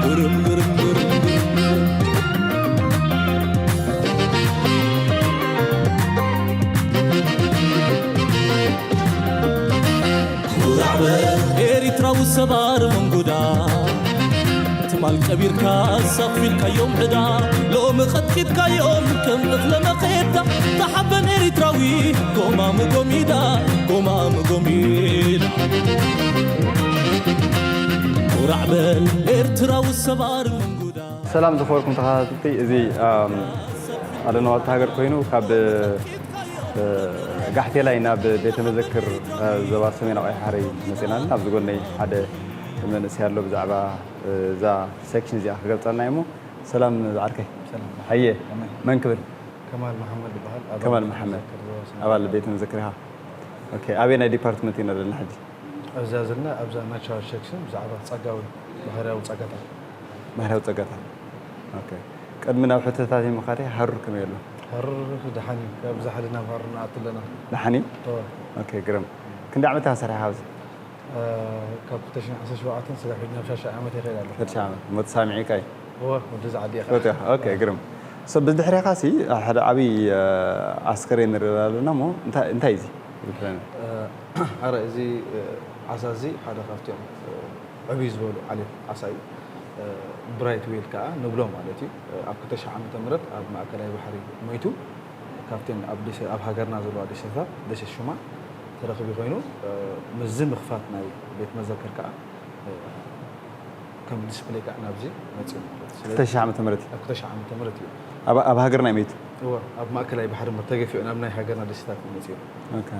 ግርም ግርም ግርም ግርም። ኩራዕ በል ኤሪትራዊ ሰባር መንጉዳ፣ ትማል ቀቢርካ ሳፊልካዮም ዕዳ፣ ሎሚ ቀጥቂጥካዮም ከም እኽለ መኼዳ። ተሓበን ኤሪትራዊ ጎማሙ ጎሚዳ፣ ጎማሙ ጎሚዳ። ኩራዕ በል ኤርትራዊ ሰባር መንጉዳ። ሰላም ዝኸበርኩም ተኸታተልቲ፣ እዚ፣ ኣም፣ ኣለናዋልታ ሃገር ኮይኑ ካብ፣ እ፣ ጋሕቴላይ ናብ ቤተ መዘክር፣ እ፣ ዞባ ሰሜን ኣቕሓ ሓረይ መጺና ኣለና። ኣብዚ ጎነይ ሓደ መንእሰይ ኣሎ፣ ብዛዕባ፣ እ፣ እዛ ሴክሽን እዚኣ ክገልጸልና እዩ እሞ። ሰላም ዝዓርከይ። ሰላም። ሃየ፣ ከመይ? መን ክብል? ከማል መሓመድ ይበሃል። ኣባል ከማል ቤተ መሓመድ። መዘክር ዞባ ሰሜን ኣባል ኣቕሓ። ቤተ መዘክር ኢኻ። ኦኬ፣ ኣበየናይ ዲፓርትመንት ኢና ዘለና ሕጂ? ኣብዛ ዘለና ኣብዛ ናቹራል ሴክሽን ብዛዕባ ጸጋዊ ባህርያዊ ጸጋታት። ባህርያዊ ጸጋታት። ኦኬ። ቅድሚ ናብ ሕቶታት ምኻደይ ሃሩር ከመይ ኣሎ? ሃሩር ደሓን እዩ። ካብዛ ሓደ ናብ ሃሩር ንኣቱ ኣለና። ደሓን እዩ? እወ። ኦኬ፣ ግርም። ክንደይ ዓመት ኢኻ ሰሪሕኻ ኣብዚ? እ፣ ካብ ክልተ ሽሕን ዓሰርተ ሸውዓተን ስጋብ ሕጂ ናብ ሻድሻይ ዓመት ይኸይድ ኣሎ። ሻድሻይ ዓመት። እሞ ተሳሚዑካ እዩ? እወ፣ ወደዚ ዓዲ እየ። ፈትያ። ኦኬ፣ ግርም። ሰብ ብድሕሬኻ ሲ ሓደ ዓብዪ፣ እ፣ ኣስከሬን ንርኢ ኣለና እሞ እንታይ፣ እንታይ እዩ እዚ? እ፣ ኣረ፣ እዚ፣ እ፣ ዓሳ እዚ ሓደ ካብቲኦም፣ እ፣ ዕብይ ዝበሉ ዓሌት ዓሳ እዩ። እ፣ ብራይት ዌል ከኣ ንብሎ ማለት እዩ። እ፣ ኣብ ክልተ ሽሕ ዓመተ ምህረት ኣብ ማእከላይ ባሕሪ ሞይቱ። ካብተን ኣብ ደሴ-፣ ኣብ ሃገርና ዘለዋ ደሴታት፣ ደሴት ሹማ ተረኺቡ ኮይኑ፣ እ፣ ምስዚ ምኽፋት ናይ ቤት መዘክር ከኣ፣ እ፣ ከም ዲስፕሌይ ከኣ ናብዚ መጺኡ ማለት እዩ። ስለዚ ክልተ ሽሕ ዓመተ ምህረት እዩ። ኣብ ክልተ ሽሕ ዓመተ ምህረት እዩ። ኣብ፣ ኣብ ሃገርና እዩ መይቱ? እወ፣ ኣብ ማእከላይ ባሕሪ ተገፊዑ ናብ ናይ ሃገርና ደሴታት እዩ መጺኡ። ኦኬ።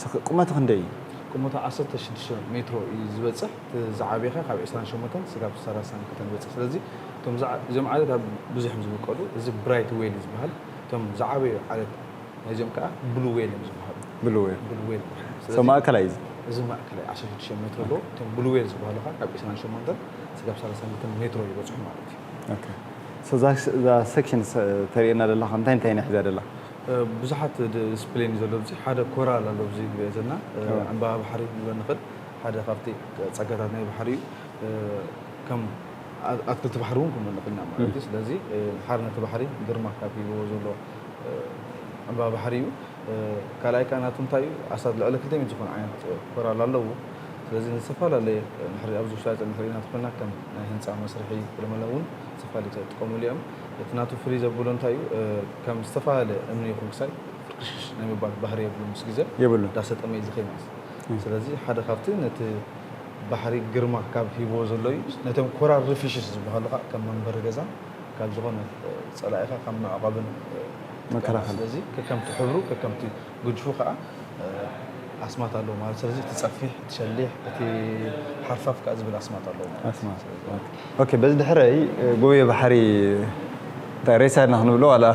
ስ-፣ ቁመቱ ክንደይ እዩ? ቁመቱ ዓሰርተ ሽዱሽተ ሜትሮ እዩ ዝበጽሕ። እቲ ዝዓበየ ኸ ካብ ዕስራን ሸሞንተን ስጋብ ሰላሳን ክልተን ይበጽሕ። ስለዚ እቶም ዝዓ-፣ እዚኦም ዓሌታት ብዙሕ እዮም ዝብቀሉ። እዚ ብራይት ዌል እዩ ዝበሃል። እቶም ዝዓበዩ ዓሌት ናይዚኦም ከኣ ብሉ ዌል እዮም ዝበሃሉ። ብሉ ዌል። ብሉ ዌል ይበሃል። ስለዚ ማእከላይ እዩ። እዚ ማእከላይ ዓሰርተ ሽዱሽተ ሜትሮ ኣለዎ። እቶም ብሉ ዌል ዝበሃሉ ከኣ ካብ ዕስራን ሸሞንተን ስጋብ ሰላሳን ክልተን ሜትሮ ይበጽሑ ማለት እዩ። ኦኬ። ሶ እዛ፣ እዛ ሴክሽን ስ-፣ ተርእየና ዘለኻ እንታይ እንታይ ኢና ሒዛ ዘላ? እ፣ ብዙሓት ድ-፣ ዲስፕሊን እዩ ዘሎ። ኣብዚ ሓደ ኮራል ኣሎ፣ ኣብዚ ንሪኦ ዘለና፣ እ፣ እወ። ዕምባባ ባሕሪ ንብሎ ንኽእል። ሓደ ካብቲ ጸጋታት ናይ ባሕሪ እዩ። እ፣ ከም ኣ-፣ ኣትክልቲ ባሕሪ እውን ክንብል ንኽእል ኢና ማለት እዩ። እም። ስለዚ፣ እ፣ ሓደ ነቲ ባሕሪ ግርማ ካብ ሂብዎ ዘሎ፣ እ፣ ዕምባባ ባሕሪ እዩ። እ፣ ካልኣይ ከኣ ናቱ እንታይ እዩ? ኣስታት ልዕሊ ክልተ ሚእቲ ዝኾኑ ዓይነት፣ እ፣ ኮራል ኣለዎ። ስለዚ ንዝተፈላለየ፣ እ፣ ንድሕሪ ኣብዚ ውሽጢ ጸኒሑ ርኢና እንተኾይና ከም ናይ ህንጻ መስርሒ ቅድመ እውን ዝተፈላለዩ ክጥቀሙሉ እዮም። እቲ ናቱ ፍልይ ዘብሎ እንታይ እዩ? እ፣ ከም ዝተፈላለየ እምኒ ይኹን ክሳይ ፍርክሽክሽ ናይ ምባል ባህሪ የብሉን። ምስ ግዜ የብሉን። እንዳሰጠመ እዩ ዝኸይድ ማለት እዩ። እም። ስለዚ ሓደ ካብቲ ነቲ ባሕሪ ግርማ ካብ ሂብዎ ዘሎ እዩ። ነቶም ኮራል ሪፊሽስ ዝበሃሉ ኸዓ ከም መንበሪ ገዛን ካብ ዝኾነ፣ እ፣ ጸላኢኻ ካብ መዕቐብን፣ እ፣ መከላኸሊ። ስለዚ ከከምቲ ሕብሩ፣ ከከምቲ ግድፉ ኸዓ፣ እ፣ ኣስማት ኣለዎ ማለት። ስለዚ እቲ ጸፊሕ፣ እቲ ሸሊሕ፣ እቲ ሓርፋፍ ከኣ ዝብል ኣስማት ኣለዎ ማለት። ኣስማት። ስለዚ ኦኬ። ኦኬ፣ በዚ ድሕረይ፣ እ፣ ጎበየ ባሕሪ እንታይ ሬሳ ኢና ክንብሎ ዋላ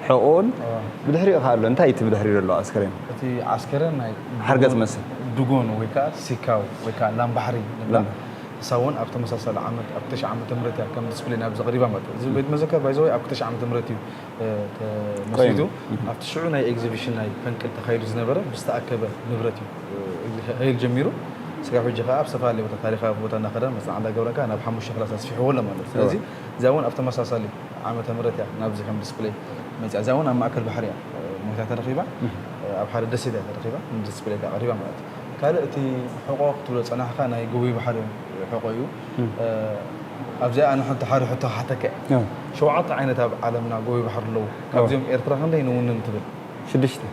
ሕቖኡን ኣዎ። ብድሕሪኡ ከኣ ኣሎ። እንታይ እዩ እቲ ብድሕሪኡ ዘሎ ኣስከሬን? እቲ ኣስከሬን ናይ ሓርገጽ መስል። ዱጎን ወይ ከኣ ሲካው ወይ ከኣ ላም ባሕሪ ንብላ። ላም። ንሳ እውን ኣብ ተመሳሳሊ ዓመት፣ ኣብ ክልተ ሽሕ ዓመተ ምህረት እያ ከም ዲስፕሊን ኣብዚ ቀሪባ ማለት እዩ። እዚ ቤት መዘከር ባይ ዘ ወይ ኣብ ክልተ ሽሕ ዓመተ ምህረት እዩ፣ እ፣ ተመስሪቱ። ኮይኑ። ኣብቲ ሽዑ ናይ ኤግዚቢሽን ናይ ፈንቅል ተኻይዱ ዝነበረ ብዝተኣከበ ንብረት እዩ፣ እ፣ ከይድ ጀሚሩ። ስጋብ ሕጂ ከኣ ኣብ ዝተፈላለየ ቦታ ታሪኻዊ ቦታ እናኸደ መጽናዕቲ እንዳገበረ ከኣ ናብ ሓሙሽተ ክላስ ኣስፊሕዎ ኣሎ ማለት እዩ። ስለዚ እዋ። እዚኣ እውን ኣብ ተመሳሳሊ ዓመተ ምህረት እያ ናብዚ ከም ዲስፕሌይ መጽያ። እዚኣ እውን ኣብ ማእከል ባሕሪ እያ፣ እ፣ ሞይታ ተረኺባ። እህ። እ፣ ኣብ ሓደ ደሴት እያ ተረኺባ፣ ንዲስፕሌይ ከኣ ቀሪባ ማለት እዩ። ካልእ እቲ ሕቖ ክትብሎ ጸናሕካ ናይ ጎበይ ባሕሪ ሕቖ እዩ። እም። እ፣ ኣብዚኣ ኣነ ሓንቲ ሓደ ሕቶ ክሓተካ እየ። እዎ። ሸውዓተ ዓይነት ኣብ ዓለምና ጎበይ ባሕሪ ኣለዉ። እዎ። ካብዚኦም ኤርትራ ክንደይ ንውንን ትብል? ሽዱሽተ።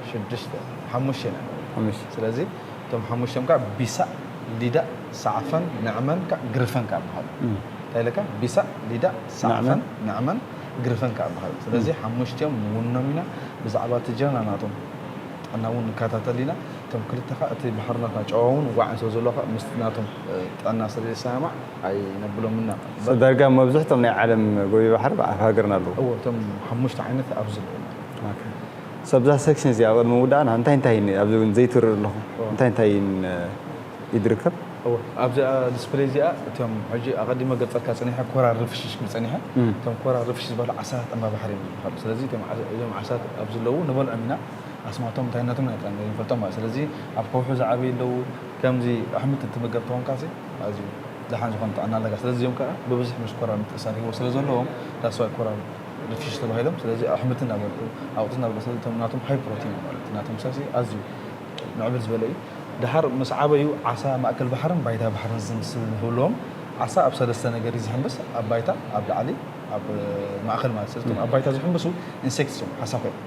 ሽዱሽተ። ሓሙሽተ ኢና ንብል። ሓሙሽተ። ስለዚ እቶም ሓሙሽቲኦም ከኣ ቢሳእ፣ ሊዳእ፣ ሳዕፈን፣ ንዕመን ከኣ ግርፈን ከኣ ይበሃሉ። እም። እንታይ ኢለካ? ቢሳእ፣ ሊዳእ፣ ሳዕፈን፣ ንዕመን። ንዕመን፣ ግርፈን ከኣ ይበሃሉ። ስለዚ እም። ሓሙሽቲኦም ንውኖም ኢና። ብዛዕባ እቲ ጀነራል ናቶም ጥዕና እውን ንከታተል ኢና። እቶም ክልተ ከኣ እቲ ባሕሪ ናትና ጨዋ እውን ዋዕን ስለ ዘለዎ ከኣ ምስቲ ናቶም፣ እ፣ ጥዕና ስለ ዘይሰማማዕ ኣይነብሎምን ኢና። ሶ ዳርጋ መብዝሕቶም ናይ ዓለም ጎበይ ባሕሪ ኣብ ሃገርና ኣለዉ። እዎ፣ እቶም ሓሙሽተ ዓይነት ኣብዚ ኣለዉ ማለት እዩ። ኦኬ። ሶ ኣብዛ ሴክሽን እዚኣ ኣብ ቅድሚ ምውዳእና እንታይ እንታይ ን-፣ ኣብዚ እውን ዘይትርኢ ኣለኹ። እዎ። እንታይ እንታይ ን-፣ እዩ ዝርከብ? እዎ፣ ኣብዚኣ ዲስፕሌይ እዚኣ እቶም ሕጂ ኣቐዲመ ገልጸልካ ጸኒሐ ኮራል ሪፍሽ ክብል ጸኒሐ። እም። እቶም ኮራል ሪፍሽ ዝበሃሉ ዓሳታት እምባ ባሕሪ እዮም ዝበሃሉ። ስለዚ እቶም ዓሳ-፣ እዞም ዓሳታት ኣብዚ ዘለዉ ንበልዖም ኢና። ኣስማቶም እንታይነቶም ናይ ጥራይ ንፈልጦም ማለት። ስለዚ ኣብ ከውሒ ዝዓበዩ ኣለዉ። ከምዚ ኣሕምልቲ እትምገብ ተኾንካሲ ኣዝዩ ደሓን ዝኾነ ጥዕና ኣለካ። ስለዚ እዚኦም ከዓ ብብዝሒ ምስ ኮራ ምትእሳር ሂቦ ስለ ዘለዎም ዳስዋይ ኮራ ሪፊሽ ተባሂሎም። ስለዚ ኣሕምልቲ እናበልኩ ኣቑፅልቲ እናበልኩ ስለዚ እቶም ናቶም ሃይ ፕሮቲን እዮም ማለት ናቶም ሳሲ ኣዝዩ ምዕብል ዝበለ እዩ። ድሓር ምስ ዓበዩ ዓሳ ማእከል ባሕርን ባይታ ባሕርን ዝምስል ዝህልዎም ዓሳ ኣብ ሰለስተ ነገር እዩ ዝሕምብስ፣ ኣብ ባይታ፣ ኣብ ላዕሊ፣ ኣብ ማእከል ማለት። ስለዚ እቶም ኣብ ባይታ ዝሕምብሱ ኢንሴክትስ እዮም፣ ሓሳኹ እዮም።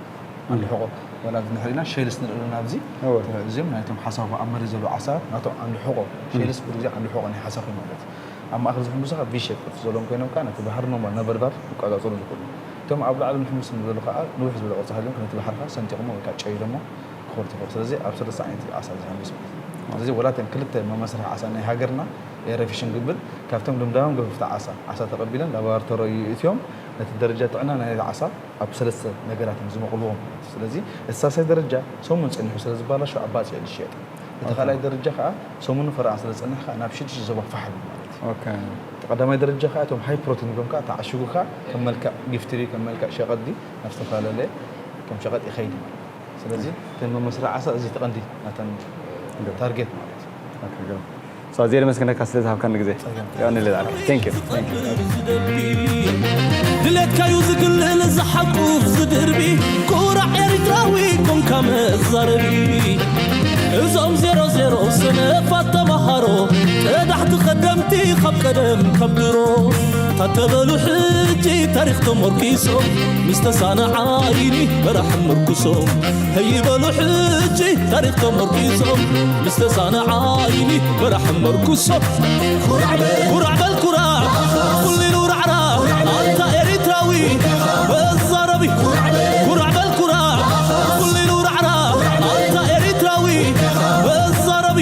ኣንዲ ሕቖ ወላ ንሕሪና ሼልስ ንርኢ ኣለና ኣብዚ። እወ። እዚኦም ናይቶም ሓሳኹ ኣብ መሬት ዘለዉ ዓሳ ናቶም ኣንዲ ሕቖ፣ ሼልስ ብዙ ግዜ ኣንዲ ሕቖ ናይ ሓሳኹ ማለት እዩ። ኣብ ማእከል ዝሕምብሱ ከዓ ቪ ሼፕ ቅርጺ ዘለዎም ኮይኖም ከዓ ነቲ ባሕሪ ኖርማል ነበልባል ክቆጻጸሩ ዝኽእሉ። እቶም ኣብ ላዕሊ ንሕምብስ ንብለሉ ከዓ ንውሕ ዝበለ ቅርጺ ሃልዮም ነቲ ባሕሪ ከዓ ሰንጢቖሞ ወይ ከዓ ጨይዶሞ ክኸዱ ይኽእሉ። ስለዚ ኣብ ሰለስተ ዓይነት ዓሳ ዝሕምብስ ማለት እዩ። ስለዚ ወላ እተን ክልተ መመስርሒ ዓሳ ናይ ሃገርና ኤረፊሽን ግብል ካብቶም ልምዳዎም ገፈፍቲ ዓሳ ዓሳ ተቐቢለን ላቦራቶሪ የእትዮም ነቲ ደረጃ ጥዕና ናይቲ ዓሳ ኣብ ሰለስተ ነገራት እዮም ዝመቕልዎ ማለት እዩ። ስለዚ እቲ ሳልሳይ ደረጃ ሰሙን ጸኒሑ ስለ ዝበላሾ ኣብ ባጽዕ ዝሽየጥ፣ እቲ ካልኣይ ደረጃ ከዓ ሰሙን ፈረቓን ስለ ዝጸንሕ ከዓ ናብ ሽዱሽተ ዞባ ፋሕ ይብል ማለት እዩ። ኦኬ። እቲ ቀዳማይ ደረጃ ከዓ እቶም ሃይ ፕሮቲን ንብሎም ከዓ ተዓሽጉ ከዓ ከም መልክዕ ጊፍትሪ ከም መልክዕ ሸቐጥ ድዩ ናብ ዝተፈላለየ ከም ሸቐጥ ይኸይድ ማለት እዩ። ስለዚ እተን መመስረቲ ዓሳ እዚ እቲ ቀንዲ ናተን ታርጌት ማለት እዩ። ኦኬ፣ ግሩም። So፣ ኣዝየ የመስግነካ ስለ ዝሃብካኒ ግዜ። ጸገም። ያው ንልዛር። Thank you። Thank you። ድሌትካዩ ዝግልል ዝሓቁፍ ዝድርቢ ኩራዕ ኤሪትራዊ ኮንካ መዛረቢ እዞም ዜሮ ዜሮ ሰነፋት ተምሃሮ ቀዳሕቲ ቀደምቲ ካብ ቀደም ካብ ድሮ ታተበሉ ሕጂ ታሪኽ ተመርኪሶም ምስ ተሳነ ዓይኒ መራሕ ምርኩሶም ህይበሉ ሕጂ ታሪኽ ተመርኪሶም ምስ ተሳነ ዓይኒ መራሕ ምርኩሶም ኩራዕ በል ኩራዕ ኩልሉ ራዕራዕ ኣንታ ኤሪትራዊ መዛረቢ ኩራዕ በል ኩራዕ ኩልሉ ራዕራዕ ኣንታ ኤሪትራዊ መዛረቢ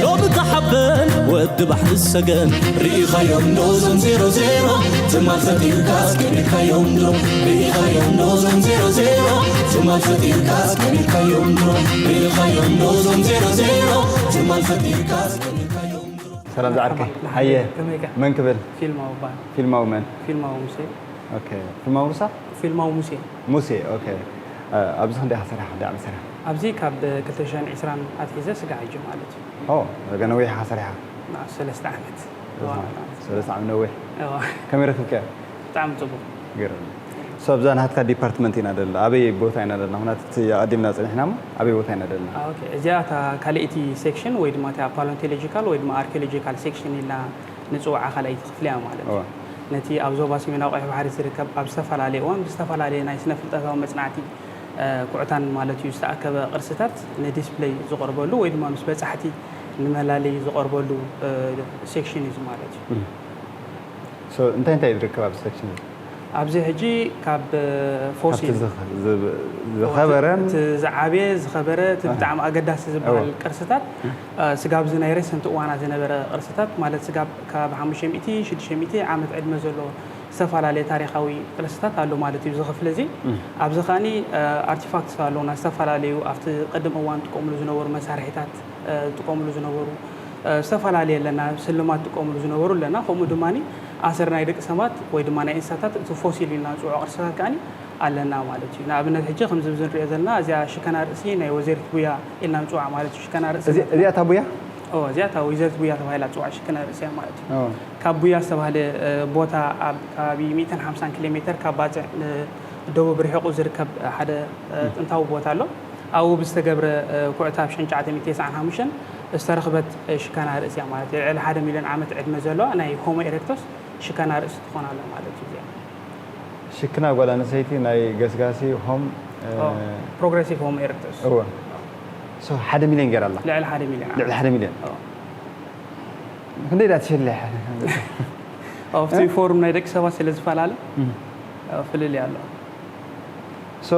ሎሚ ተሓበን ወዲ ባሕሪ ሰገን ርኢኻዮም ዶ ዞም ዜሮ ዜሮ ትማል ፈጢርካስ ቀኒርካዮም ዶ ርኢኻዮም ዶ ዞም ዜሮ ዜሮ ትማል ፈጢርካስ ቀኒርካዮም ዶ ርኢኻዮም ዶ ዞም ዜሮ ዜሮ ትማል ፈጢርካስ ቀኒርካዮም ዶ ሰላም ዝዓርከይ። ሓየ። ከመይካ? መን ክብል? ፊልማዊ እባል። ፊልማዊ መን? ፊልማዊ ሙሴ። ኦኬ። ፊልማዊ ሙሳ? ፊልማዊ ሙሴ። ሙሴ። ኦኬ። እ፣ ኣብዚ ክንደይ ኢኻ ሰሪሕካ? ክንደይ ዓመት ሰሪሕካ? ኣብዚ ካብ ክልተ ሽሕን ዕስራን ኣትሒዘ ስጋዕ ሕጂ ማለት እዩ። ኦ፣ ገና ነዊሕ ኢኻ ሰሪሕካ? ና፣ ሰለስተ ዓመት። ሰለስተ ዓመት ነዊሕ። እዋ። ከመይ ረኺብካዮ? ብጣዕሚ ጽቡቕ። ገርም። So፣ ኣብዛ ናትካ ዲፓርትመንት ኢና ዘለና። ኣበይ ቦታ ኢና ዘለና? ምኽንያቱ እቲ ኣቐዲምና ጸኒሕና እሞ ኣበይ ቦታ ኢና ዘለና? ኦኬ፣ እዚኣ እታ ካልኣይቲ ሴክሽን ወይ ድማ እታ ፓለንቶሎጂካል ወይ ድማ ኣርኪኦሎጂካል ሴክሽን ኢልና ንጽውዓ ካልኣይቲ ክፍሊ እያ ማለት እዩ። እዋ። ነቲ ኣብ ዞባ ሰሜናዊ ቀይሕ ባሕሪ ዝርከብ ኣብ ዝተፈላለየ እዋን ብዝተፈላለየ ናይ ስነ ፍልጠታዊ መጽናዕቲ እ፣ ኩዕታን ማለት እዩ ዝተኣከበ ቅርስታት ንዲስፕለይ ዝቐርበሉ ወይ ድማ ምስ በጻሕቲ ንመላለዪ ዝቐርበሉ እ፣ ሴክሽን እዩ ማለት እዩ። So፣ እንታይ እንታይ ዝርከብ ኣብዚ ሴክሽን? ኣብዚ ሕጂ ካብ እ፣ ፎሲል ካብቲ ዝኸ- ዝ- ዝኸበረን እቲ ዝዓበየ ዝኸበረ እቲ ብጣዕሚ ኣገዳሲ ዝበሃል እወ። ቅርስታት እ፣ ስጋብ እዚ ናይ ሬሰንት እዋና ዝነበረ ቅርስታት ማለት ስጋብ ካብ ሓሙሽተ ሚእቲ ሽዱሽተ ሚእቲ ዓመት ዕድመ ዘለዎ ዝተፈላለየ ታሪኻዊ ቅርስታት ኣሎ ማለት እዩ እዚ ክፍሊ እዚ ኣብዚ ከዓኒ ኣርቲፋክትስ ኣለውና ዝተፈላለዩ ኣብቲ ቅድም እዋን ጥቀምሉ ዝነበሩ መሳርሒታት እ፣ ዝጥቀምሉ ዝነበሩ እ፣ ዝተፈላለዩ ኣለና ስልማት ጥቀምሉ ዝነበሩ ኣለና ከምኡ ድማ ኣሰር ናይ ደቂ ሰባት ወይ ድማ ናይ እንስሳታት እቲ ፎሲል ኢልና ንፅውዖ ቅርስታት ከዓኒ ኣለና ማለት እዩ ንኣብነት ሕጂ ከምዚ ኣብዚ ንሪኦ ዘለና እዚኣ ሽከና ርእሲ ናይ ወዘሪት ቡያ ኢልና ንፅውዓ ማለት እዩ ሽከና ርእሲ እዚ- እዚኣ እታ ቡያ? ኦ፣ እዚኣ እታ ወይዘሪት ቡያ ተባሂላ ትፅዋዕ ሽከና ርእሲ እያ ማለት እዩ ኦ፣ ካብ ቡያ ዝተባህለ እ፣ ቦታ ኣብ ከባቢ ሚእትን ሓምሳን ኪሎ ሜትር ካብ ባፅዕ ንደቡብ ርሒቑ ዝርከብ ሓደ እ፣ ጥንታዊ ቦታ ኣሎ ኣብኡ ብዝተገብረ እ፣ ኩዕታ ኣብ ሽሕን ትሽዓተ ሚእትን ተስዓን ሓሙሽተን ዝተረኽበት እ፣ ሽከና ርእሲ እያ ማለት እዩ ልዕሊ ሓደ ሚልዮን ዓመት ዕድመ ዘለዋ ናይ ሆሞ ኤሬክቶስ ሽከና ርእሲ ትኾን ኣላ ማለት እዩ እዚኣ ሽክና ጓል ኣንስተይቲ ናይ ገስጋሲ ሆም እ፣ ፕሮግሬሲቭ ሆሞ ኤሬክቶስ እወ So፣ ሓደ ሚልዮን ገይራ ኣላ ልዕሊ ሓደ ሚልዮን ልዕሊ ሓደ ሚልዮን ዓመት። ክንደይ ዳ ትሸልሕ? ኣብቲ ፎርም ናይ ደቂ ሰባት ስለ ዝፈላለ ፍልልይ ኣሎ So፣